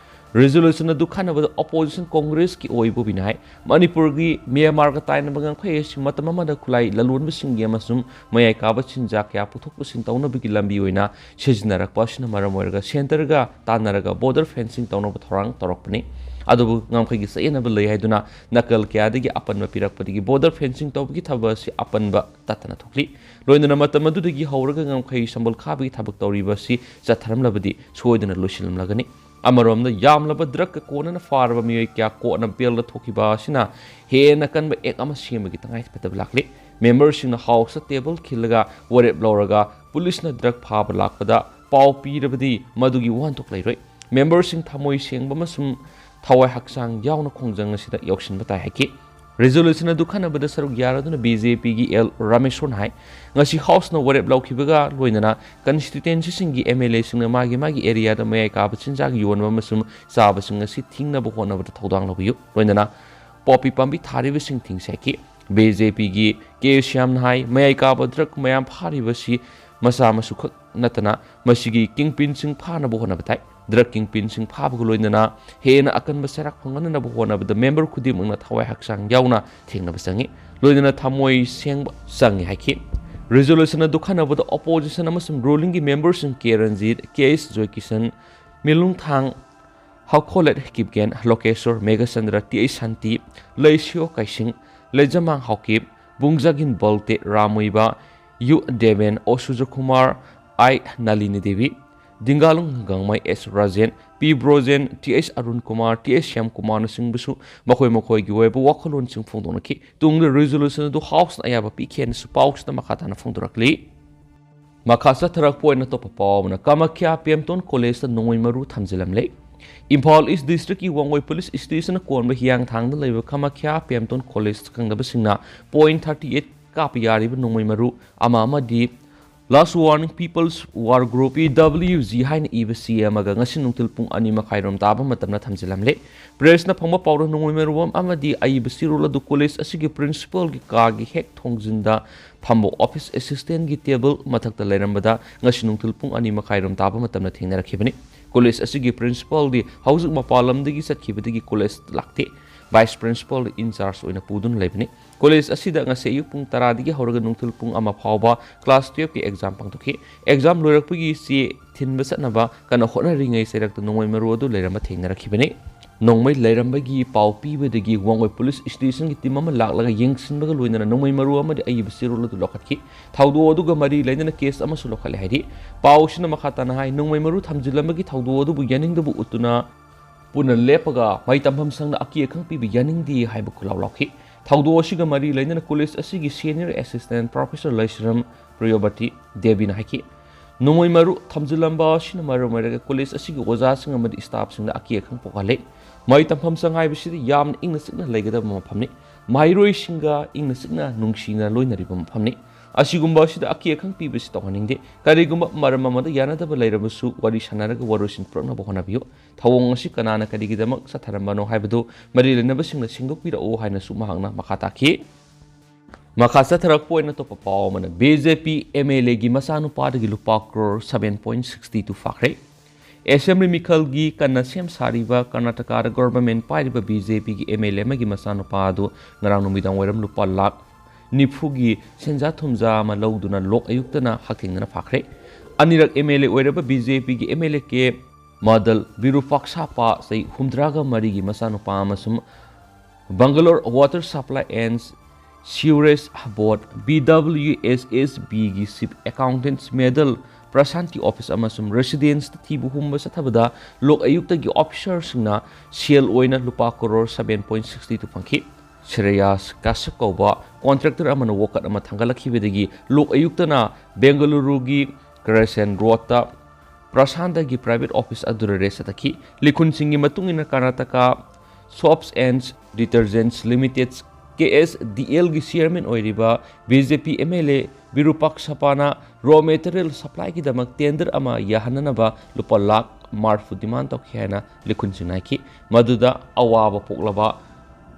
Resolution ꯑꯗꯨ ꯈꯟꯅꯕꯗ opposition Congressꯀꯤ ꯑꯣꯏ ꯕꯣꯕꯤꯅ ꯍꯥꯏ, ꯃꯅꯤꯄꯨꯔꯒꯤ ꯃ꯭ꯌꯥꯟꯃꯥꯔꯒ ꯇꯥꯏꯅꯕ ꯉꯝꯈꯩ ꯑꯁꯤ ꯃꯇꯝ ꯑꯃꯗ ꯈꯨꯠꯂꯥꯏ ꯂꯂꯣꯟꯕꯁꯤꯡꯒꯤ ꯑꯃꯁꯨꯡ ꯃꯌꯥꯏ ꯀꯥꯕ ꯆꯤꯟꯖꯥꯛ ꯀꯌꯥ ꯄꯨꯊꯣꯛ ꯄꯨꯁꯤꯟ ꯇꯧꯅꯕꯒꯤ ꯂꯝꯕꯤ ꯑꯣꯏꯅ ꯁꯤꯖꯤꯟꯅꯔꯛꯄ ꯑꯁꯤꯅ ꯃꯔꯝ ꯑꯣꯏꯔꯒ centreꯒ ꯇꯥꯟꯅꯔꯒ border fencing ꯇꯧꯅꯕ ꯊꯧꯔꯥꯡ ꯇꯧꯔꯛꯄꯅꯤ꯫ ꯑꯗꯨꯕꯨ ꯉꯝꯈꯩꯒꯤ ꯆꯌꯦꯠꯅꯕ ꯂꯩ ꯍꯥꯏꯗꯨꯅ ꯅꯥꯀꯜ ꯀꯌꯥꯗꯒꯤ ꯑꯄꯟꯕ ꯄꯤꯔꯛꯄꯗꯒꯤ border fencing ꯇꯧꯕꯒꯤ ꯊꯕꯛ ꯑꯁꯤ ꯑꯄꯟꯕ ꯇꯠꯇꯅ ꯊꯣꯛꯂꯤ꯫ ꯂꯣꯏꯅꯅ ꯃꯇꯝ ꯑꯗꯨꯗꯒꯤ ꯍꯧꯔꯒ ꯉꯝꯈꯩ ꯁꯝꯕꯜ ꯈꯥꯕꯒꯤ ꯊꯕꯛ ꯇꯧꯔꯤꯕ ꯑꯁꯤ ꯆꯠꯊꯔꯝꯂꯕꯗꯤ ꯁꯣꯏꯗꯅ ꯂꯣꯏꯁꯤꯜꯂꯝꯂꯒꯅꯤ꯫ ꯑꯃꯔꯣꯝꯗ ꯌꯥꯝꯂꯕ drugꯀ ꯀꯣꯟꯅꯅ ꯐꯥꯔꯕ ꯃꯤꯑꯣꯏ ꯀꯌꯥ ꯀꯣꯟꯅ bailꯗ ꯊꯣꯛꯈꯤꯕ ꯑꯁꯤꯅ ꯍꯦꯟꯅ ꯀꯟꯕ act ꯑꯃ ꯁꯦꯝꯕꯒꯤ ꯇꯉꯥꯏꯐꯗꯕ ꯂꯥꯛꯂꯤ꯫ Memberꯁꯤꯡꯅ Houseꯇ table ꯈꯤꯜꯂꯒ ꯋꯥꯔꯦꯞ ꯂꯧꯔꯒ policeꯅ drug ꯐꯥꯕ ꯂꯥꯛꯄꯗ ꯄꯥꯎ ꯄꯤꯔꯕꯗꯤ ꯃꯗꯨꯒꯤ ꯋꯥꯍꯟꯊꯣꯛ ꯂꯩꯔꯣꯏ꯫ Memberꯁꯤꯡ ꯊꯃꯣꯏ ꯁꯦꯡꯕ ꯑꯃꯁꯨꯡ ꯊꯋꯥꯏ ꯍꯛꯆꯥꯡ ꯌꯥꯎꯅ ꯈꯣꯡꯖꯪ ꯑꯁꯤꯗ ꯌꯥꯎꯁꯤꯟꯕ ꯇꯥꯏ ꯍꯥꯏꯈꯤ꯫ Resolution ꯑꯗꯨ ꯈꯟꯅꯕꯗ ꯁꯔꯨꯛ ꯌꯥꯔꯗꯨꯅ BJPꯒꯤ ꯑꯦꯜ ꯔꯥꯃꯦꯁꯣꯔꯅ ꯍꯥꯏ, ꯉꯁꯤ Houseꯅ ꯋꯥꯔꯦꯞ ꯂꯧꯈꯤꯕꯒ ꯂꯣꯏꯅꯅ constituencyꯁꯤꯡꯒꯤ MLAꯁꯤꯡꯅ ꯃꯥꯒꯤ ꯃꯥꯒꯤ areaꯗ ꯃꯌꯥꯏ ꯀꯥꯕ ꯆꯤꯟꯖꯥꯛ ꯌꯣꯟꯕ ꯑꯃꯁꯨꯡ ꯆꯥꯕꯁꯤꯡ ꯑꯁꯤ ꯊꯤꯡꯅꯕ ꯍꯣꯠꯅꯕꯗ ꯊꯧꯗꯥꯡ ꯂꯧꯕꯤꯌꯨ꯫ ꯂꯣꯏꯅꯅ poppy ꯄꯥꯝꯕꯤ ꯊꯥꯔꯤꯕꯁꯤꯡ ꯊꯤꯡꯁꯤ ꯍꯥꯏꯈꯤ꯫ BJPꯒꯤ ꯀꯦ ꯁ꯭ꯌꯥꯝꯅ ꯍꯥꯏ, ꯃꯌꯥꯏ ꯀꯥꯕ drug ꯃꯌꯥꯝ ꯐꯥꯔꯤꯕꯁꯤ ꯃꯆꯥ ꯃꯁꯨ ꯈꯛ ꯅꯠꯇꯅ ꯃꯁꯤꯒꯤ kingpinꯁꯤꯡ ꯐꯥꯅꯕ ꯍꯣꯠꯅꯕ ꯇꯥꯏ꯫ Drug kingpinꯁꯤꯡ ꯐꯥꯕꯒ ꯂꯣꯏꯅꯅ ꯍꯦꯟꯅ ꯑꯀꯟꯕ ꯆꯩꯔꯥꯛ ꯐꯪꯍꯟꯅꯕ ꯍꯣꯠꯅꯕꯗ member ꯈꯨꯗꯤꯡꯃꯛꯅ ꯊꯋꯥꯏ ꯍꯛꯆꯥꯡ ꯌꯥꯎꯅ ꯊꯦꯡꯅꯕ ꯆꯪꯏ꯫ ꯂꯣꯏꯅꯅ ꯊꯃꯣꯏ ꯁꯦꯡꯕ ꯆꯪꯏ ꯍꯥꯏꯈꯤ꯫ Resolution ꯑꯗꯨ ꯈꯟꯅꯕꯗ opposition ꯑꯃꯁꯨꯡ rulingꯒꯤ memberꯁꯤꯡ K Ranjit, K S Joykishan, Milungthang Haokholet Kipgen, Lokeshwar Meghachandra, T H Shanti, Leishiyo Keishing, Leijamang Haokip, Bungzagin Beltei Ramuiba, Y Deben, O Surjakumar, I Nalini Devi, Dinganglung Gangmei, S Rajen, P Brojen, T H Arun Kumar, T H Shyam ꯀꯨꯃꯥꯔꯅꯆꯤꯡꯕꯁꯨ ꯃꯈꯣꯏ ꯃꯈꯣꯏꯒꯤ ꯑꯣꯏꯕ ꯋꯥꯈꯜꯂꯣꯟꯁꯤꯡ ꯐꯣꯡꯗꯣꯛꯅꯈꯤ꯫ ꯇꯨꯡꯗ resolution ꯑꯗꯨ Houseꯅ ꯑꯌꯥꯕ ꯄꯤꯈꯤ ꯍꯥꯏꯅꯁꯨ ꯄꯥꯎꯁꯤꯗ ꯃꯈꯥ ꯇꯥꯅ ꯐꯣꯡꯗꯣꯔꯛꯂꯤ꯫ ꯃꯈꯥ ꯆꯠꯊꯔꯛꯄ ꯑꯣꯏꯅ ꯑꯇꯣꯞꯄ ꯄꯥꯎ ꯑꯃꯅ ꯀꯃꯈ꯭ꯌꯥ ꯄꯦꯝꯇꯣꯟ ꯀꯣꯂꯦꯖꯇ ꯅꯣꯡꯃꯩ ꯃꯔꯨ ꯊꯝꯖꯤꯜꯂꯝꯂꯦ꯫ ꯏꯝꯐꯥꯜ ꯏꯁ ꯗꯤꯁꯇ꯭ꯔꯤꯛꯀꯤ ꯋꯥꯡꯒꯣꯏ ꯄꯨꯂꯤꯁ ꯁ꯭ꯇꯦꯁꯟꯅ ꯀꯣꯟꯕ ꯍꯤꯌꯥꯡꯊꯥꯡꯗ ꯂꯩꯕ ꯀꯃꯈ꯭ꯌꯥ ꯄꯦꯝꯇꯣꯟ ꯀꯣꯂꯦꯖ ꯈꯪꯗꯕꯁꯤꯡꯅ ꯄꯣꯏꯟꯠ ꯊꯥꯔꯇꯤ ꯑꯩꯠ ꯀꯥꯞꯄ ꯌꯥꯔꯤꯕ ꯅꯣꯡꯃꯩ ꯃꯔꯨ ꯑꯃ ꯑꯃꯗꯤ Last Warning People's War Group, P W G, ꯍꯥꯏꯅ ꯏꯕ ꯆꯦ ꯑꯃꯒ ꯉꯁꯤ ꯅꯨꯡꯊꯤꯜ ꯄꯨꯡ ꯑꯅꯤ ꯃꯈꯥꯏꯔꯣꯝ ꯇꯥꯕ ꯃꯇꯝꯗ ꯊꯝꯖꯤꯜꯂꯝꯂꯦ꯫ ꯄ꯭ꯔꯦꯁꯅ ꯐꯪꯕ ꯄꯥꯎꯗ ꯅꯣꯡꯃꯩ ꯃꯔꯨ ꯑꯃꯗꯤ ꯑꯏꯕ ꯆꯦꯔꯣꯜ ꯑꯗꯨ ꯀꯣꯂꯦꯖ ꯑꯁꯤꯒꯤ ꯄ꯭ꯔꯤꯟꯁꯤꯄꯥꯜꯒꯤ ꯀꯥꯒꯤ ꯍꯦꯛ ꯊꯣꯡꯖꯤꯟꯗ ꯐꯝꯕ ꯑꯣꯐꯤꯁ ꯑꯦꯁꯤꯁꯇꯦꯟꯒꯤ ꯇꯦꯕꯜ ꯃꯊꯛꯇ ꯂꯩꯔꯝꯕꯗ ꯉꯁꯤ ꯅꯨꯡꯊꯤꯜ ꯄꯨꯡ ꯑꯅꯤ ꯃꯈꯥꯏꯔꯣꯝ ꯇꯥꯕ ꯃꯇꯝꯗ ꯊꯦꯡꯅꯔꯛꯈꯤꯕꯅꯤ꯫ ꯀꯣꯂꯦꯖ ꯑꯁꯤꯒꯤ ꯄ꯭ꯔꯤꯟꯁꯤꯄꯥꯜꯗꯤ ꯍꯧꯖꯤꯛ ꯃꯄꯥꯟ ꯂꯝꯗꯒꯤ ꯆꯠꯈꯤꯕꯗꯒꯤ ꯀꯣꯂꯦꯖ ꯂꯥꯛꯇꯦ꯫ ꯚꯥꯏꯁ ꯄ꯭ꯔꯤꯟꯁꯤꯄꯥꯜꯗ ꯏꯟꯆꯥꯔꯖ ꯑꯣꯏꯅ ꯄꯨꯗꯨꯅ ꯂꯩꯕꯅꯤ꯫ ꯀꯣꯂꯦꯖ ꯑꯁꯤꯗ ꯉꯁꯤ ꯑꯌꯨꯛ ꯄꯨꯡ ꯇꯔꯥꯗꯒꯤ ꯍꯧꯔꯒ ꯅꯨꯡꯊꯤꯜ ꯄꯨꯡ ꯑꯃ ꯐꯥꯎꯕ ꯀ꯭ꯂꯥꯁ ꯇꯨꯌꯦꯜꯐꯀꯤ ꯑꯦꯛꯖꯥꯝ ꯄꯥꯡꯊꯣꯛꯈꯤ꯫ ꯑꯦꯛꯖꯥꯝ ꯂꯣꯏꯔꯛꯄꯒꯤ ꯆꯦ ꯊꯤꯟꯕ ꯆꯠꯅꯕ ꯀꯟꯅ ꯍꯣꯠꯅꯔꯤꯉꯩ ꯆꯩꯔꯛꯇ ꯅꯣꯡꯃꯩ ꯃꯔꯨ ꯑꯗꯨ ꯂꯩꯔꯝꯕ ꯊꯦꯡꯅꯔꯛꯈꯤꯕꯅꯤ꯫ ꯅꯣꯡꯃꯩ ꯂꯩꯔꯝꯕꯒꯤ ꯄꯥꯎ ꯄꯤꯕꯗꯒꯤ ꯋꯥꯡꯒꯣꯏ ꯄꯨꯂꯤꯁ ꯁ꯭ꯇꯦꯁꯟꯒꯤ ꯇꯤꯝ ꯑꯃ ꯂꯥꯛꯂꯒ ꯌꯦꯡꯁꯤꯟꯕꯒ ꯂꯣꯏꯅꯅ ꯅꯣꯡꯃꯩ ꯃꯔꯨ ꯑꯃꯗꯤ ꯑꯏꯕ ꯆꯦꯔꯣꯜ ꯑꯗꯨ ꯂꯧꯈꯠꯈꯤ꯫ ꯊꯧꯗꯣꯛ ꯑꯗꯨꯒ ꯃꯔꯤ ꯂꯩꯅꯅ ꯀꯦꯁ ꯑꯃꯁꯨ ꯂꯧꯈꯠꯂꯦ ꯍꯥꯏꯔꯤ꯫ ꯄꯥꯎ ꯑꯁꯤꯅ ꯃꯈꯥ ꯇꯥꯅ ꯍꯥꯏ, ꯅꯣꯡꯃꯩ ꯃꯔꯨ ꯊꯝꯖꯤꯜꯂꯝꯕꯒꯤ ꯊꯧꯗꯣꯛ ꯑꯗꯨꯕꯨ ꯌꯥꯅꯤꯡꯗꯕ ꯎꯠꯇꯨꯅ ꯄꯨꯟꯅ ꯂꯦꯞꯄꯒ ꯃꯍꯩ ꯇꯝꯐꯝ ꯁꯪꯗ ꯑꯀꯤ ꯑꯈꯪ ꯄꯤꯕ ꯌꯥꯅꯤꯡꯗꯦ ꯍꯥꯏꯕ ꯈꯨꯜꯂꯥꯎ ꯂꯥꯎꯈꯤ꯫ ꯊꯧꯗꯣꯛ ꯑꯁꯤꯒ ꯃꯔꯤ ꯂꯩꯅꯅ ꯀꯣꯂꯦꯖ ꯑꯁꯤꯒꯤ ꯁꯦꯅꯤꯌꯔ ꯑꯦꯁꯤꯁꯇꯦꯟꯠ ꯄ꯭ꯔꯣꯐꯦꯁꯔ ꯂꯩꯁ꯭ꯔꯝ ꯄ꯭ꯔꯤꯌꯣꯕꯇꯤ ꯗꯦꯕꯤꯅ ꯍꯥꯏꯈꯤ, ꯅꯣꯡꯃꯩ ꯃꯔꯨ ꯊꯝꯖꯤꯜꯂꯝꯕ ꯑꯁꯤꯅ ꯃꯔꯝ ꯑꯣꯏꯔꯒ ꯀꯣꯂꯦꯖ ꯑꯁꯤꯒꯤ ꯑꯣꯖꯥꯁꯤꯡ ꯑꯃꯗꯤ ꯁ꯭ꯇꯥꯐꯁꯤꯡꯗ ꯑꯀꯤ ꯑꯈꯪ ꯄꯣꯛꯍꯜꯂꯦ꯫ ꯃꯍꯩ ꯇꯝꯐꯝ ꯁꯪ ꯍꯥꯏꯕꯁꯤꯗꯤ ꯌꯥꯝꯅ ꯏꯪꯅ ꯆꯤꯛꯅ ꯂꯩꯒꯗꯕ ꯃꯐꯝꯅꯤ꯫ ꯃꯍꯩꯔꯣꯏꯁꯤꯡꯒ ꯏꯪꯅ ꯆꯤꯛꯅ ꯅꯨꯡꯁꯤꯅ ꯂꯣꯏꯅꯔꯤꯕ ꯃꯐꯝꯅꯤ꯫ ꯑꯁꯤꯒꯨꯝꯕ ꯑꯁꯤꯗ ꯑꯀꯤ ꯑꯈꯪ ꯄꯤꯕꯁꯤ ꯇꯧꯍꯟꯅꯤꯡꯗꯦ꯫ ꯀꯔꯤꯒꯨꯝꯕ ꯃꯔꯝ ꯑꯃꯗ ꯌꯥꯅꯗꯕ ꯂꯩꯔꯕꯁꯨ ꯋꯥꯔꯤ ꯁꯥꯟꯅꯔꯒ ꯋꯥꯔꯣꯏꯁꯤꯟ ꯄꯨꯔꯛꯅꯕ ꯍꯣꯠꯅꯕꯤꯌꯨ꯫ ꯊꯧꯑꯣꯡ ꯑꯁꯤ ꯀꯅꯥꯅ ꯀꯔꯤꯒꯤꯗꯃꯛ ꯆꯠꯊꯔꯝꯕꯅꯣ ꯍꯥꯏꯕꯗꯨ ꯃꯔꯤ ꯂꯩꯅꯕꯁꯤꯡꯅ ꯁꯦꯡꯗꯣꯛꯄꯤꯔꯛꯎ ꯍꯥꯏꯅꯁꯨ ꯃꯍꯥꯛꯅ ꯃꯈꯥ ꯇꯥꯈꯤ꯫ ꯃꯈꯥ ꯆꯠꯊꯔꯛꯄ ꯑꯣꯏꯅ ꯑꯇꯣꯞꯄ ꯄꯥꯎ ꯑꯃꯅ, B J P M L ꯑꯦꯒꯤ ꯃꯆꯥꯅꯨꯄꯥꯗꯒꯤ ꯂꯨꯄꯥ crore seven point six two ꯐꯥꯈ꯭ꯔꯦ꯫ ꯑꯦꯁꯦꯝꯕ꯭ꯂꯤ ꯃꯤꯈꯜꯒꯤ ꯀꯟꯅ ꯁꯦꯝ ꯁꯥꯔꯤꯕ ꯀꯔꯅꯥꯇꯀꯥꯗ ꯒꯣꯚꯔꯟꯃꯦꯟꯠ ꯄꯥꯏꯔꯤꯕ ꯕꯤ ꯖꯦ ꯄꯤꯒꯤ ꯑꯦꯝ ꯑꯦꯜ ꯑꯦ ꯑꯃꯒꯤ ꯃꯆꯥꯅꯨꯄꯥ ꯑꯗꯨ ꯉꯔꯥꯡ ꯅꯨꯃꯤꯗꯥꯡ ꯋꯥꯏꯔꯝ ꯂꯨꯄꯥ ꯂꯥꯈ ꯅꯤꯐꯨꯒꯤ ꯁꯦꯟꯖꯥ ꯊꯨꯝꯖꯥ ꯑꯃ ꯂꯧꯗꯨꯅ ꯂꯣꯛ ꯑꯌꯨꯛꯇꯅ ꯍꯛꯊꯦꯡꯅꯅ ꯐꯥꯈ꯭ꯔꯦ꯫ ꯑꯅꯤꯔꯛ ꯑꯦꯝ ꯑꯦꯜ ꯑꯦ ꯑꯣꯏꯔꯕ ꯕꯤ ꯖꯦ ꯄꯤꯒꯤ M L A K Madal Virupakshappa, ꯆꯍꯤ ꯍꯨꯝꯗ꯭ꯔꯥꯒ ꯃꯔꯤꯒꯤ ꯃꯆꯥꯅꯨꯄꯥ ꯑꯃꯁꯨꯡ Bangalore water supply and sewerage board, B W S S ꯕꯤꯒꯤ ꯆꯤꯐ ꯑꯦꯀꯥꯎꯟꯇꯦꯟꯠ ꯃꯦꯗꯜ ꯄ꯭ꯔꯁꯥꯟꯇꯤ ꯑꯣꯐꯤꯁ ꯑꯃꯁꯨꯡ ꯔꯦꯁꯤꯗꯦꯟꯁꯇ ꯊꯤꯕ ꯍꯨꯝꯕ ꯆꯠꯊꯕꯗ ꯂꯣꯛ ꯑꯌꯨꯛꯇꯒꯤ ꯑꯣꯐꯤꯁꯔꯁꯤꯡꯅ ꯁꯦꯜ ꯑꯣꯏꯅ ꯂꯨꯄꯥ crore seven point six two ꯐꯪꯈꯤ꯫ ꯁ꯭ꯔꯦꯌꯥꯁ ꯀꯥꯁ꯭ꯌꯞ ꯀꯧꯕ ꯀꯣꯟꯇ꯭ꯔꯦꯛꯇꯔ ꯑꯃꯅ ꯋꯥꯀꯠ ꯑꯃ ꯊꯥꯡꯒꯠꯂꯛꯈꯤꯕꯗꯒꯤ ꯂꯣꯛ ꯑꯌꯨꯛꯇꯅ ꯕꯦꯡꯒꯂꯨꯔꯨꯒꯤ ꯀ꯭ꯔꯦꯁꯦꯟ ꯔꯣꯗꯇ ꯄ꯭ꯔꯁꯥꯟꯇꯒꯤ private office ꯑꯗꯨꯗ raid ꯆꯠꯊꯈꯤ꯫ ꯂꯤꯈꯨꯟꯁꯤꯡꯒꯤ ꯃꯇꯨꯡ ꯏꯟꯅ Karnataka Soaps and Detergents Limited, K S D ꯑꯦꯜꯒꯤ chairman ꯑꯣꯏꯔꯤꯕ B J P M L A ꯕꯤꯔꯨꯄꯥꯛꯁꯄꯥꯅ raw material supplyꯒꯤꯗꯃꯛ tender ꯑꯃ ꯌꯥꯍꯟꯅꯅꯕ ꯂꯨꯄꯥ ꯂꯥꯈ ꯃꯔꯤꯐꯨ demand ꯇꯧꯈꯤ ꯍꯥꯏꯅ ꯂꯤꯈꯨꯟꯁꯤꯡꯅ ꯍꯥꯏꯈꯤ꯫ ꯃꯗꯨꯗ ꯑꯋꯥꯕ ꯄꯣꯛꯂꯕ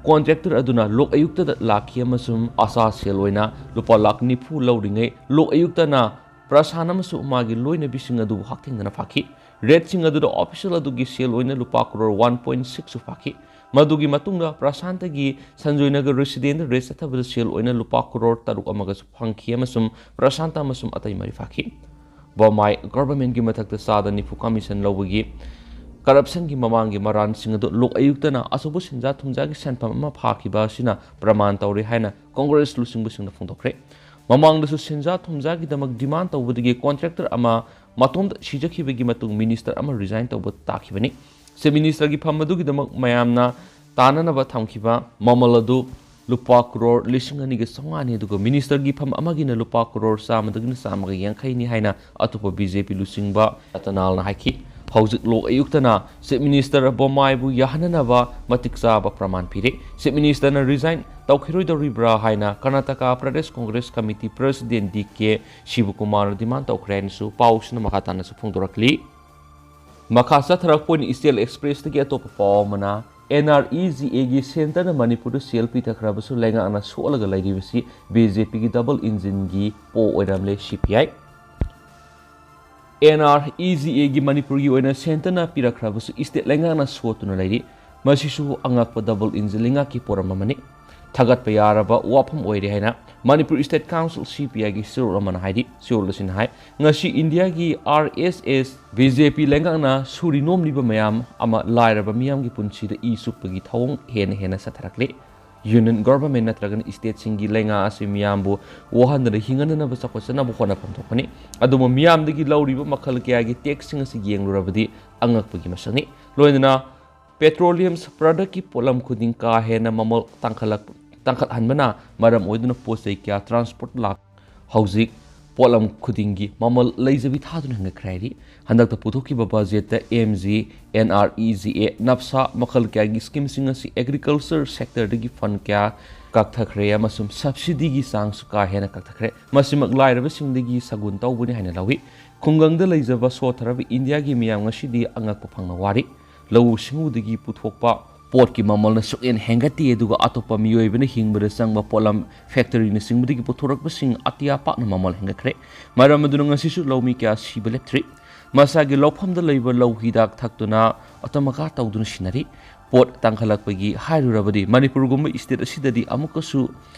contractor ꯑꯗꯨꯅ ꯂꯣꯛ ꯑꯌꯨꯛꯇꯗ ꯂꯥꯛꯈꯤ ꯑꯃꯁꯨꯡ ꯑꯁꯥ ꯁꯦꯜ ꯑꯣꯏꯅ ꯂꯨꯄꯥ ꯂꯥꯈ ꯅꯤꯐꯨ ꯂꯧꯔꯤꯉꯩ ꯂꯣꯛ ꯑꯌꯨꯛꯇꯅ ꯄ꯭ꯔꯁꯥꯟ ꯑꯃꯁꯨꯡ ꯃꯥꯒꯤ ꯂꯣꯏꯅꯕꯤꯁꯤꯡ ꯑꯗꯨꯕꯨ ꯍꯛꯊꯦꯡꯅꯅ ꯐꯥꯈꯤ꯫ Raidꯁꯤꯡ ꯑꯗꯨꯗ official ꯑꯗꯨꯒꯤ ꯁꯦꯜ ꯑꯣꯏꯅ ꯂꯨꯄꯥ ꯀꯔꯣꯔ one point six ꯁꯨ ꯐꯥꯈꯤ꯫ ꯃꯗꯨꯒꯤ ꯃꯇꯨꯡꯗ ꯄ꯭ꯔꯁꯥꯟꯇꯒꯤ ꯁꯟꯖꯣꯏ ꯅꯒꯔ residentꯗ raid ꯆꯠꯊꯕꯗ ꯁꯦꯜ ꯑꯣꯏꯅ ꯂꯨꯄꯥ ꯀꯔꯣꯔ ꯇꯔꯨꯛ ꯑꯃꯒꯁꯨ ꯐꯪꯈꯤ ꯑꯃꯁꯨꯡ ꯄ꯭ꯔꯁꯥꯟꯇ ꯑꯃꯁꯨꯡ ꯑꯇꯩ ꯃꯔꯤ ꯐꯥꯈꯤ꯫ ꯕꯣꯝꯃꯥꯏ governmentꯀꯤ ꯃꯊꯛꯇ ꯆꯥꯗ ꯅꯤꯐꯨ commission ꯂꯧꯕꯒꯤ corruptionꯒꯤ ꯃꯃꯥꯡꯒꯤ ꯃꯔꯥꯟꯁꯤꯡ ꯑꯗꯨ ꯂꯣꯛ ꯑꯌꯨꯛꯇꯅ ꯑꯆꯧꯕ ꯁꯦꯟꯖꯥ ꯊꯨꯝꯖꯥꯒꯤ ꯁꯦꯟꯐꯝ ꯑꯃ ꯐꯥꯈꯤꯕ ꯑꯁꯤꯅ ꯄ꯭ꯔꯃꯥꯟ ꯇꯧꯔꯦ ꯍꯥꯏꯅ Congress ꯂꯨꯆꯤꯡꯕꯁꯤꯡꯅ ꯐꯣꯡꯗꯣꯛꯈ꯭ꯔꯦ꯫ ꯃꯃꯥꯡꯗꯁꯨ ꯁꯦꯟꯖꯥ ꯊꯨꯝꯖꯥꯒꯤꯗꯃꯛ demand ꯇꯧꯕꯗꯒꯤ contractor ꯑꯃ ꯃꯇꯣꯝꯇ ꯁꯤꯖꯈꯤꯕꯒꯤ ꯃꯇꯨꯡ minister ꯑꯃ resign ꯇꯧꯕ ꯇꯥꯈꯤꯕꯅꯤ꯫ Chief ministerꯒꯤ ꯐꯝ ꯑꯗꯨꯒꯤꯗꯃꯛ ꯃꯌꯥꯝꯅ ꯇꯥꯅꯅꯕ ꯊꯝꯈꯤꯕ ꯃꯃꯜ ꯑꯗꯨ ꯂꯨꯄꯥ ꯀꯔꯣꯔ ꯂꯤꯁꯤꯡ ꯑꯅꯤꯒ ꯆꯥꯝꯃꯉꯥꯅꯤ, ꯑꯗꯨꯒ ministerꯒꯤ ꯐꯝ ꯑꯃꯒꯤꯅ ꯂꯨꯄꯥ ꯀꯔꯣꯔ ꯆꯥꯝꯃꯗꯒꯤꯅ ꯆꯥꯝꯃꯒ ꯌꯥꯡꯈꯩꯅꯤ ꯍꯥꯏꯅ ꯑꯇꯣꯞꯄ ꯕꯤ ꯖꯦ ꯄꯤ ꯂꯨꯆꯤꯡꯕ ꯑꯇꯅꯥꯜꯅ ꯍꯥꯏꯈꯤ꯫ ꯍꯧꯖꯤꯛ ꯂꯣꯛ ꯑꯌꯨꯛꯇꯅ Chief Minister ꯕꯣꯝꯃꯥꯏꯕꯨ ꯌꯥꯍꯟꯅꯅꯕ ꯃꯇꯤꯛ ꯆꯥꯕ ꯄ꯭ꯔꯃꯥꯟ ꯄꯤꯔꯦ꯫ Chief Ministerꯅ resign ꯇꯧꯈꯤꯔꯣꯏꯗꯧꯔꯤꯕ꯭ꯔꯥ ꯍꯥꯏꯅ Karnataka Pradesh Congress Committee President D K ꯁꯤꯕꯀꯨꯃꯥꯔꯅ demand ꯇꯧꯈ꯭ꯔꯦ ꯍꯥꯏꯅꯁꯨ ꯄꯥꯎꯁꯤꯅ ꯃꯈꯥ ꯇꯥꯅꯁꯨ ꯐꯣꯡꯗꯣꯔꯛꯂꯤ꯫ ꯃꯈꯥ ꯆꯠꯊꯔꯛꯄ ꯑꯣꯏꯅ Eastern Expressꯇꯒꯤ ꯑꯇꯣꯞꯄ ꯄꯥꯎ ꯑꯃꯅ, ꯑꯦꯟ ꯑꯥꯔ ꯏ ꯖꯤ ꯑꯦꯒꯤ centreꯅ ꯃꯅꯤꯄꯨꯔꯗ ꯁꯦꯜ ꯄꯤꯊꯈ꯭ꯔꯕꯁꯨ ꯂꯩꯉꯥꯛꯅ ꯁꯣꯛꯂꯒ ꯂꯩꯔꯤꯕꯁꯤ ꯕꯤ ꯖꯦ ꯄꯤꯒꯤ double engineꯒꯤ ꯄꯣ ꯑꯣꯏꯔꯝꯂꯦ, C P I. N R E G ꯑꯦꯒꯤ ꯃꯅꯤꯄꯨꯔꯒꯤ ꯑꯣꯏꯅ centreꯅ ꯄꯤꯔꯛꯈ꯭ꯔꯕꯁꯨ state ꯂꯩꯉꯥꯛꯅ ꯁꯣꯠꯇꯨꯅ ꯂꯩꯔꯤ꯫ ꯃꯁꯤꯁꯨ ꯑꯉꯛꯄ double engine ꯂꯩꯉꯥꯛꯀꯤ ꯄꯣꯔꯝ ꯑꯃꯅꯤ꯫ ꯊꯥꯒꯠꯄ ꯌꯥꯔꯕ ꯋꯥꯐꯝ ꯑꯣꯏꯔꯦ ꯍꯥꯏꯅ ꯃꯅꯤꯄꯨꯔ State Council, ꯁꯤ ꯄꯤ ꯑꯥꯏꯒꯤ ꯆꯦꯔꯣꯜ ꯑꯃꯅ ꯍꯥꯏꯔꯤ꯫ ꯆꯦꯔꯣꯜ ꯑꯁꯤꯅ ꯍꯥꯏ, ꯉꯁꯤ ꯏꯟꯗꯤꯌꯥꯒꯤ ꯑꯥꯔ ꯑꯦꯁ ꯑꯦꯁ, ꯕꯤ ꯖꯦ ꯄꯤ ꯂꯩꯉꯥꯛꯅ ꯁꯨꯔꯤ ꯅꯣꯝꯂꯤꯕ ꯃꯌꯥꯝ ꯑꯃ ꯂꯥꯏꯔꯕ ꯃꯤꯌꯥꯝꯒꯤ ꯄꯨꯟꯁꯤꯗ ꯏ ꯆꯨꯞꯄꯒꯤ ꯊꯧꯑꯣꯡ ꯍꯦꯟꯅ ꯍꯦꯟꯅ ꯆꯠꯊꯔꯛꯂꯤ꯫ Union Government ꯅꯠꯇ꯭ꯔꯒꯅ stateꯁꯤꯡꯒꯤ ꯂꯩꯉꯥꯛ ꯑꯁꯤ ꯃꯤꯌꯥꯝꯕꯨ ꯋꯥꯍꯟꯗꯅ ꯍꯤꯡꯍꯟꯅꯅꯕ ꯆꯥꯎꯈꯠꯆꯅꯕ ꯍꯣꯠꯅꯐꯝ ꯊꯣꯛꯄꯅꯤ꯫ ꯑꯗꯨꯕꯨ ꯃꯤꯌꯥꯝꯗꯒꯤ ꯂꯧꯔꯤꯕ ꯃꯈꯜ ꯀꯌꯥꯒꯤ taxꯁꯤꯡ ꯑꯁꯤ ꯌꯦꯡꯂꯨꯔꯕꯗꯤ ꯑꯉꯛꯄꯒꯤ ꯃꯁꯛꯅꯤ꯫ ꯂꯣꯏꯅꯅ petroleum productꯀꯤ ꯄꯣꯠꯂꯝ ꯈꯨꯗꯤꯡ ꯀꯥ ꯍꯦꯟꯅ ꯃꯃꯜ ꯇꯥꯡꯈꯠꯂꯛ-, ꯇꯥꯡꯈꯠꯍꯟꯕꯅ ꯃꯔꯝ ꯑꯣꯏꯗꯨꯅ ꯄꯣꯠ ꯆꯩ ꯀꯌꯥ transport ꯂꯥꯛ-, ꯍꯧꯖꯤꯛ ꯄꯣꯠꯂꯝ ꯈꯨꯗꯤꯡꯒꯤ ꯃꯃꯜ ꯂꯩꯖꯕꯤ ꯊꯥꯗꯨꯅ ꯍꯦꯟꯒꯠꯈ꯭ꯔꯦ ꯍꯥꯏꯔꯤ꯫ ꯍꯟꯗꯛꯇ ꯄꯨꯊꯣꯛꯈꯤꯕ ꯕꯖꯦꯠꯇ M G, N R E G A, ꯅꯞꯁꯥ ꯃꯈꯜ ꯀꯌꯥꯒꯤ ꯁ꯭ꯀꯤꯝꯁꯤꯡ ꯑꯁꯤ ꯑꯦꯒ꯭ꯔꯤꯀꯜꯆꯔ ꯁꯦꯛꯇꯔꯗꯒꯤ ꯐꯟ ꯀꯌꯥ ꯀꯛꯊꯈ꯭ꯔꯦ ꯑꯃꯁꯨꯡ ꯁꯕꯁꯤꯗꯤꯒꯤ ꯆꯥꯡꯁꯨ ꯀꯥ ꯍꯦꯟꯅ ꯀꯛꯊꯈ꯭ꯔꯦ꯫ ꯃꯁꯤꯃꯛ ꯂꯥꯏꯔꯕꯁꯤꯡꯗꯒꯤ ꯁꯒꯨꯟ ꯇꯧꯕꯅꯤ ꯍꯥꯏꯅ ꯂꯧꯏ꯫ ꯈꯨꯡꯒꯪꯗ ꯂꯩꯖꯕ ꯁꯣꯠꯊꯔꯕ ꯏꯟꯗꯤꯌꯥꯒꯤ ꯃꯤꯌꯥꯝ ꯉꯁꯤꯗꯤ ꯑꯉꯛꯄ ꯐꯪꯅ ꯋꯥꯔꯤ꯫ ꯂꯧꯎ ꯁꯤꯡꯎꯗꯒꯤ ꯄꯨꯊꯣꯛꯄ ꯄꯣꯠꯀꯤ ꯃꯃꯜꯅ ꯁꯨꯛꯍꯦꯟ ꯍꯦꯟꯒꯠꯇꯦ, ꯑꯗꯨꯒ ꯑꯇꯣꯞꯄ ꯃꯤꯑꯣꯏꯕꯅ ꯍꯤꯡꯕꯗ ꯆꯪꯕ ꯄꯣꯠꯂꯝ ꯐꯦꯛꯇꯔꯤꯅꯆꯤꯡꯕꯗꯒꯤ ꯄꯨꯊꯣꯔꯛꯄꯁꯤꯡ ꯑꯇꯤꯌꯥ ꯄꯥꯛꯅ ꯃꯃꯜ ꯍꯦꯟꯒꯠꯈ꯭ꯔꯦ꯫ ꯃꯔꯝ ꯑꯗꯨꯅ ꯉꯁꯤꯁꯨ ꯂꯧꯃꯤ ꯀꯌꯥ ꯁꯤꯕ ꯂꯦꯞꯇ꯭ꯔꯤ꯫ ꯃꯁꯥꯒꯤ ꯂꯧꯐꯝꯗ ꯂꯩꯕ ꯂꯧ ꯍꯤꯗꯥꯛ ꯊꯛꯇꯨꯅ ꯑꯇꯃꯒꯥ ꯇꯧꯗꯨꯅ ꯁꯤꯟꯅꯔꯤ꯫ ꯄꯣꯠ ꯇꯥꯡꯈꯠꯂꯛꯄꯒꯤ ꯍꯥꯏꯔꯨꯔꯕꯗꯤ ꯃꯅꯤꯄꯨꯔꯒꯨꯝꯕ ꯁ꯭ꯇꯦꯠ ꯑꯁꯤꯗꯗꯤ ꯑꯃꯨꯛꯀꯁꯨ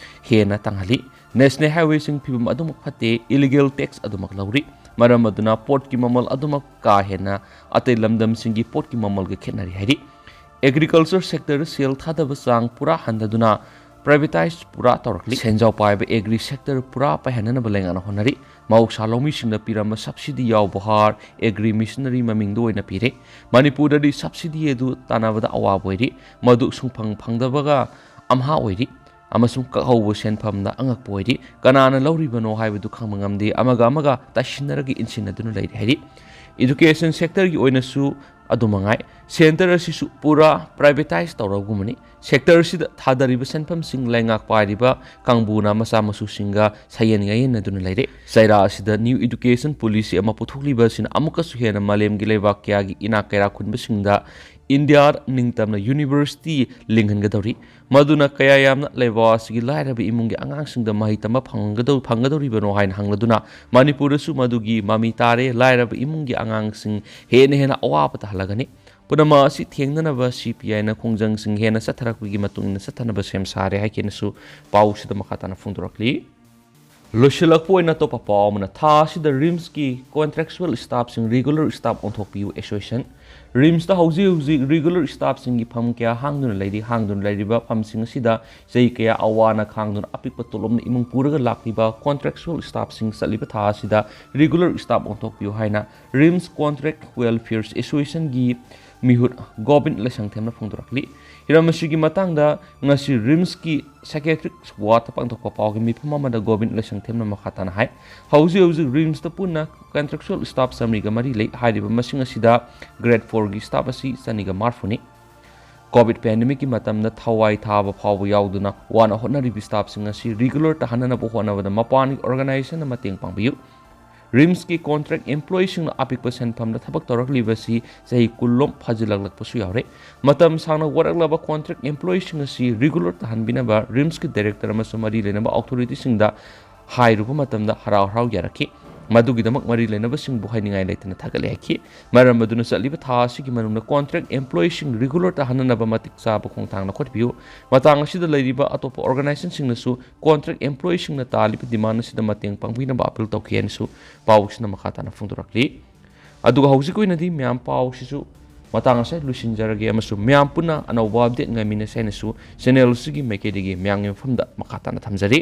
ꯍꯦꯟꯅ ꯇꯥꯡꯍꯜꯂꯤ꯫ ꯅꯦꯁꯅꯦꯜ ꯍꯥꯏꯋꯦꯁꯤꯡ ꯐꯤꯕꯝ ꯑꯗꯨꯃꯛ ꯐꯠꯇꯦ, ꯏꯂꯤꯒꯦꯜ ꯇꯦꯛꯁ ꯑꯗꯨꯃꯛ ꯂꯧꯔꯤ꯫ ꯃꯔꯝ ꯑꯗꯨꯅ ꯄꯣꯠꯀꯤ ꯃꯃꯜ ꯑꯗꯨꯃꯛ ꯀꯥ ꯍꯦꯟꯅ ꯑꯇꯩ ꯂꯝꯗꯝꯁꯤꯡꯒꯤ ꯄꯣꯠꯀꯤ ꯃꯃꯜꯒ ꯈꯦꯠꯅꯔꯤ ꯍꯥꯏꯔꯤ꯫ ꯑꯦꯒ꯭ꯔꯤꯀꯜꯆꯔ ꯁꯦꯛꯇꯔꯗ ꯁꯦꯜ ꯊꯥꯗꯕ ꯆꯥꯡ ꯄꯨꯔꯥ ꯍꯟꯊꯗꯨꯅ ꯄ꯭ꯔꯥꯏꯚꯦꯇꯥꯏꯖ ꯄꯨꯔꯥ ꯇꯧꯔꯛꯂꯤ꯫ ꯁꯦꯟꯖꯥꯎ ꯄꯥꯏꯕ ꯑꯦꯒ꯭ꯔꯤ ꯁꯦꯛꯇꯔ ꯄꯨꯔꯥ ꯄꯥꯏꯍꯟꯅꯅꯕ ꯂꯩꯉꯥꯛꯅ ꯍꯣꯠꯅꯔꯤ꯫ ꯃꯍꯧꯁꯥ ꯂꯧꯃꯤꯁꯤꯡꯗ ꯄꯤꯔꯝꯕ ꯁꯕꯁꯤꯗꯤ ꯌꯥꯎꯕ ꯍꯥꯔ, ꯑꯦꯒ꯭ꯔꯤ ꯃꯤꯁꯅꯔꯤ ꯃꯃꯤꯡꯗ ꯑꯣꯏꯅ ꯄꯤꯔꯤ꯫ ꯃꯅꯤꯄꯨꯔꯗꯗꯤ ꯁꯕꯁꯤꯗꯤ ꯑꯗꯨ ꯇꯥꯟꯅꯕꯗ ꯑꯋꯥꯕ ꯑꯣꯏꯔꯤ꯫ ꯃꯗꯨ ꯁꯨꯡꯐꯪ ꯐꯪꯗꯕꯒ ꯑꯝꯍꯥ ꯑꯣꯏꯔꯤ꯫ ꯑꯃꯁꯨꯡ ꯀꯛꯍꯧꯕ ꯁꯦꯟꯐꯝꯅ ꯑꯉꯛꯄ ꯑꯣꯏꯔꯤ꯫ ꯀꯅꯥꯅ ꯂꯧꯔꯤꯕꯅꯣ ꯍꯥꯏꯕꯗꯨ ꯈꯪꯕ ꯉꯝꯗꯦ꯫ ꯑꯃꯒ ꯑꯃꯒ ꯇꯥꯏꯁꯤꯟꯅꯔꯒ ꯏꯟꯁꯤꯟꯅꯗꯨꯅ ꯂꯩꯔꯤ ꯍꯥꯏꯔꯤ꯫ ꯏꯗꯨꯀꯦꯁꯟ ꯁꯦꯛꯇꯔꯒꯤ ꯑꯣꯏꯅꯁꯨ ꯑꯗꯨꯃꯉꯥꯏ꯫ ꯁꯦꯟꯇꯔ ꯑꯁꯤꯁꯨ ꯄꯨꯔꯥ ꯄ꯭ꯔꯥꯏꯚꯦꯇꯥꯏꯖ ꯇꯧꯔꯕꯒꯨꯝꯕꯅꯤ꯫ ꯁꯦꯛꯇꯔ ꯑꯁꯤꯗ ꯊꯥꯗꯔꯤꯕ ꯁꯦꯟꯐꯝꯁꯤꯡ ꯂꯩꯉꯥꯛ ꯄꯥꯏꯔꯤꯕ ꯀꯥꯡꯕꯨꯅ ꯃꯆꯥ ꯃꯁꯨꯁꯤꯡꯒ ꯁꯌꯦꯟ ꯉꯥꯌꯦꯟꯅꯗꯨꯅ ꯂꯩꯔꯦ꯫ ꯆꯩꯔꯥ ꯑꯁꯤꯗ ꯅ꯭ꯌꯨ ꯏꯗꯨꯀꯦꯁꯟ ꯄꯣꯂꯤꯁꯤ ꯑꯃ ꯄꯨꯊꯣꯛꯂꯤꯕ ꯑꯁꯤꯅ ꯑꯃꯨꯛꯀꯁꯨ ꯍꯦꯟꯅ ꯃꯥꯂꯦꯝꯒꯤ ꯂꯩꯕꯥꯛ ꯀꯌꯥꯒꯤ ꯏꯅꯥꯛ ꯀꯩꯔꯥꯛ ꯈꯨꯟꯕꯁꯤꯡꯗ ꯏꯟꯗꯤꯌꯥ ꯅꯤꯡꯇꯝꯅ ꯌꯨꯅꯤꯚꯔꯁꯤꯇꯤ ꯂꯤꯡꯍꯟꯒꯗꯧꯔꯤ꯫ ꯃꯗꯨꯅ ꯀꯌꯥ ꯌꯥꯝꯅ ꯂꯩꯕꯥꯛ ꯑꯁꯤꯒꯤ ꯂꯥꯏꯔꯕ ꯏꯃꯨꯡꯒꯤ ꯑꯉꯥꯡꯁꯤꯡꯗ ꯃꯍꯩ ꯇꯝꯕ ꯐꯪꯒꯗꯧ-, ꯐꯪꯒꯗꯧꯔꯤꯕꯅꯣ ꯍꯥꯏꯅ ꯍꯪꯂꯗꯨꯅ ꯃꯅꯤꯄꯨꯔꯗꯁꯨ ꯃꯗꯨꯒꯤ ꯃꯃꯤ ꯇꯥꯔꯦ꯫ ꯂꯥꯏꯔꯕ ꯏꯃꯨꯡꯒꯤ ꯑꯉꯥꯡꯁꯤꯡ ꯍꯦꯟꯅ ꯍꯦꯟꯅ ꯑꯋꯥꯕ ꯇꯥꯍꯜꯂꯒꯅꯤ꯫ ꯄꯨꯝꯅꯃꯛ ꯑꯁꯤ ꯊꯦꯡꯅꯅꯕ ꯁꯤ ꯄꯤ ꯑꯥꯏꯅ ꯈꯣꯡꯖꯪꯁꯤꯡ ꯍꯦꯟꯅ ꯆꯠꯊꯔꯛꯄꯒꯤ ꯃꯇꯨꯡ ꯏꯟꯅ ꯆꯠꯊꯅꯕ ꯁꯦꯝ ꯁꯥꯔꯦ ꯍꯥꯏꯈꯤꯅꯁꯨ ꯄꯥꯎꯁꯤꯗ ꯃꯈꯥ ꯇꯥꯅ ꯐꯣꯡꯗꯣꯔꯛꯂꯤ꯫ ꯂꯣꯏꯁꯤꯜꯂꯛꯄ ꯑꯣꯏꯅ ꯑꯇꯣꯞꯄ ꯄꯥꯎ ꯑꯃꯅ, ꯊꯥ ꯑꯁꯤꯗ ꯔꯤꯝꯁꯀꯤ ꯀꯣꯟꯇ꯭ꯔꯦꯛꯆꯨꯋꯦꯜ ꯁ꯭ꯇꯥꯐꯁꯤꯡ ꯔꯤꯒꯨꯂꯔ ꯁ꯭ꯇꯥꯐ ꯑꯣꯟꯊꯣꯛꯄꯤꯌꯨ ꯑꯦꯁꯣꯁꯤꯌꯦꯁꯟ꯫ ꯔꯤꯝꯁꯇ ꯍꯧꯖꯤꯛ ꯍꯧꯖꯤꯛ ꯔꯤꯒꯨꯂꯔ ꯁ꯭ꯇꯥꯐꯁꯤꯡꯒꯤ ꯐꯝ ꯀꯌꯥ ꯍꯥꯡꯗꯨꯅ ꯂꯩꯔꯤ꯫ ꯍꯥꯡꯗꯨꯅ ꯂꯩꯔꯤꯕ ꯐꯝꯁꯤꯡ ꯑꯁꯤꯗ ꯆꯍꯤ ꯀꯌꯥ ꯑꯋꯥꯅ ꯈꯥꯡꯗꯨꯅ ꯑꯄꯤꯛꯄ ꯇꯣꯂꯣꯞꯅ ꯏꯃꯨꯡ ꯄꯨꯔꯒ ꯂꯥꯛꯂꯤꯕ ꯀꯣꯟꯇ꯭ꯔꯦꯛꯆꯨꯋꯦꯜ ꯁ꯭ꯇꯥꯐꯁꯤꯡ ꯆꯠꯂꯤꯕ ꯊꯥ ꯑꯁꯤꯗ ꯔꯤꯒꯨꯂꯔ ꯁ꯭ꯇꯥꯐ ꯑꯣꯟꯊꯣꯛꯄꯤꯌꯨ ꯍꯥꯏꯅ ꯔꯤꯝꯁ ꯀꯣꯟꯇ꯭ꯔꯦꯛ ꯋꯦꯜꯐꯤꯌꯔ ꯑꯦꯁꯣꯁꯤꯌꯦꯁꯟꯒꯤ ꯃꯤꯍꯨꯠ ꯒꯣꯕꯤꯟ ꯂꯩꯁꯪꯊꯦꯝꯅ ꯐꯣꯡꯗꯣꯔꯛꯂꯤ꯫ ꯍꯤꯔꯝ ꯑꯁꯤꯒꯤ ꯃꯇꯥꯡꯗ ꯉꯁꯤ ꯔꯤꯝꯁꯀꯤ psychiatric ward ꯇ ꯄꯥꯡꯊꯣꯛꯄ ꯄꯥꯎꯒꯤ ꯃꯤꯐꯝ ꯑꯃꯗ ꯒꯣꯕꯤꯟ ꯂꯩꯁꯪꯊꯦꯝꯅ ꯃꯈꯥ ꯇꯥꯅ ꯍꯥꯏ, ꯍꯧꯖꯤꯛ ꯍꯧꯖꯤꯛ ꯔꯤꯝꯁꯇ ꯄꯨꯟꯅ contractual staff ꯆꯥꯃꯔꯤꯒ ꯃꯔꯤ ꯂꯩ꯫ ꯍꯥꯏꯔꯤꯕ ꯃꯁꯤꯡ ꯑꯁꯤꯗ grade four ꯒꯤ staff ꯑꯁꯤ ꯆꯅꯤꯒ ꯃꯔꯤꯐꯨꯅꯤ꯫ COVID pandemic ꯀꯤ ꯃꯇꯝꯗ ꯊꯋꯥꯏ ꯊꯥꯕ ꯐꯥꯎꯕ ꯌꯥꯎꯗꯨꯅ ꯋꯥꯅ ꯍꯣꯠꯅꯔꯤꯕ staff ꯁꯤꯡ ꯑꯁꯤ regular ꯇꯥꯍꯟꯅꯅꯕ ꯍꯣꯠꯅꯕꯗ ꯃꯄꯥꯟꯒꯤ organization ꯅ ꯃꯇꯦꯡ ꯄꯥꯡꯕꯤꯌꯨ꯫ ꯔꯤꯝꯁꯀꯤ contract employee ꯁꯤꯡꯅ ꯑꯄꯤꯛꯄ ꯁꯦꯟꯐꯝꯗ ꯊꯕꯛ ꯇꯧꯔꯛꯂꯤꯕꯁꯤ ꯆꯍꯤ ꯀꯨꯟꯂꯣꯝ ꯐꯥꯖꯤꯜꯂꯛꯂꯛꯄꯁꯨ ꯌꯥꯎꯔꯦ꯫ ꯃꯇꯝ ꯁꯥꯡꯅ ꯋꯥꯔꯛꯂꯕ contract employee ꯁꯤꯡ ꯑꯁꯤ regular ꯇꯥꯍꯟꯕꯤꯅꯕ ꯔꯤꯝꯁꯀꯤ director ꯑꯃꯁꯨꯡ ꯃꯔꯤ ꯂꯩꯅꯕ authority ꯁꯤꯡꯗ ꯍꯥꯏꯔꯨꯕ ꯃꯇꯝꯗ ꯍꯔꯥꯎ ꯍꯔꯥꯎ ꯌꯥꯔꯛꯈꯤ꯫ ꯃꯗꯨꯒꯤꯗꯃꯛ ꯃꯔꯤ ꯂꯩꯅꯕꯁꯤꯡꯕꯨ ꯍꯥꯏꯅꯤꯡꯉꯥꯏ ꯂꯩꯇꯅ ꯊꯥꯒꯠꯂꯦ ꯍꯥꯏꯈꯤ꯫ ꯃꯔꯝ ꯑꯗꯨꯅ ꯆꯠꯂꯤꯕ ꯊꯥ ꯑꯁꯤꯒꯤ ꯃꯅꯨꯡꯗ contract employee ꯁꯤꯡ regular ꯇꯥꯍꯟꯅꯅꯕ ꯃꯇꯤꯛ ꯆꯥꯕ ꯈꯣꯡꯊꯥꯡ ꯂꯧꯈꯠꯄꯤꯌꯨ꯫ ꯃꯇꯥꯡ ꯑꯁꯤꯗ ꯂꯩꯔꯤꯕ ꯑꯇꯣꯞꯄ organization ꯁꯤꯡꯅꯁꯨ contract employee ꯁꯤꯡꯅ ꯇꯥꯜꯂꯤꯕ demand ꯑꯁꯤꯗ ꯃꯇꯦꯡ ꯄꯥꯡꯕꯤꯅꯕ appeal ꯇꯧꯈꯤ ꯍꯥꯏꯅꯁꯨ ꯄꯥꯎꯁꯤꯅ ꯃꯈꯥ ꯇꯥꯅ ꯐꯣꯡꯗꯣꯔꯛꯂꯤ꯫ ꯑꯗꯨꯒ ꯍꯧꯖꯤꯛꯀꯤ ꯑꯣꯏꯅꯗꯤ ꯃꯌꯥꯝ ꯄꯥꯎꯁꯤꯁꯨ ꯃꯇꯥꯡ ꯑꯁꯤꯗ ꯂꯣꯏꯁꯤꯟꯖꯔꯒꯦ ꯑꯃꯁꯨꯡ ꯃꯌꯥꯝ ꯄꯨꯟꯅ ꯑꯅꯧꯕ update ꯉꯥꯏꯃꯤꯟꯅꯁꯦ ꯍꯥꯏꯅꯁꯨ channel ꯑꯁꯤꯒꯤ ꯃꯥꯏꯀꯩꯗꯒꯤ ꯃꯌꯥꯝꯒꯤ ꯃꯐꯝꯗ ꯃꯈꯥ ꯇꯥꯅ ꯊꯝꯖꯔꯤ꯫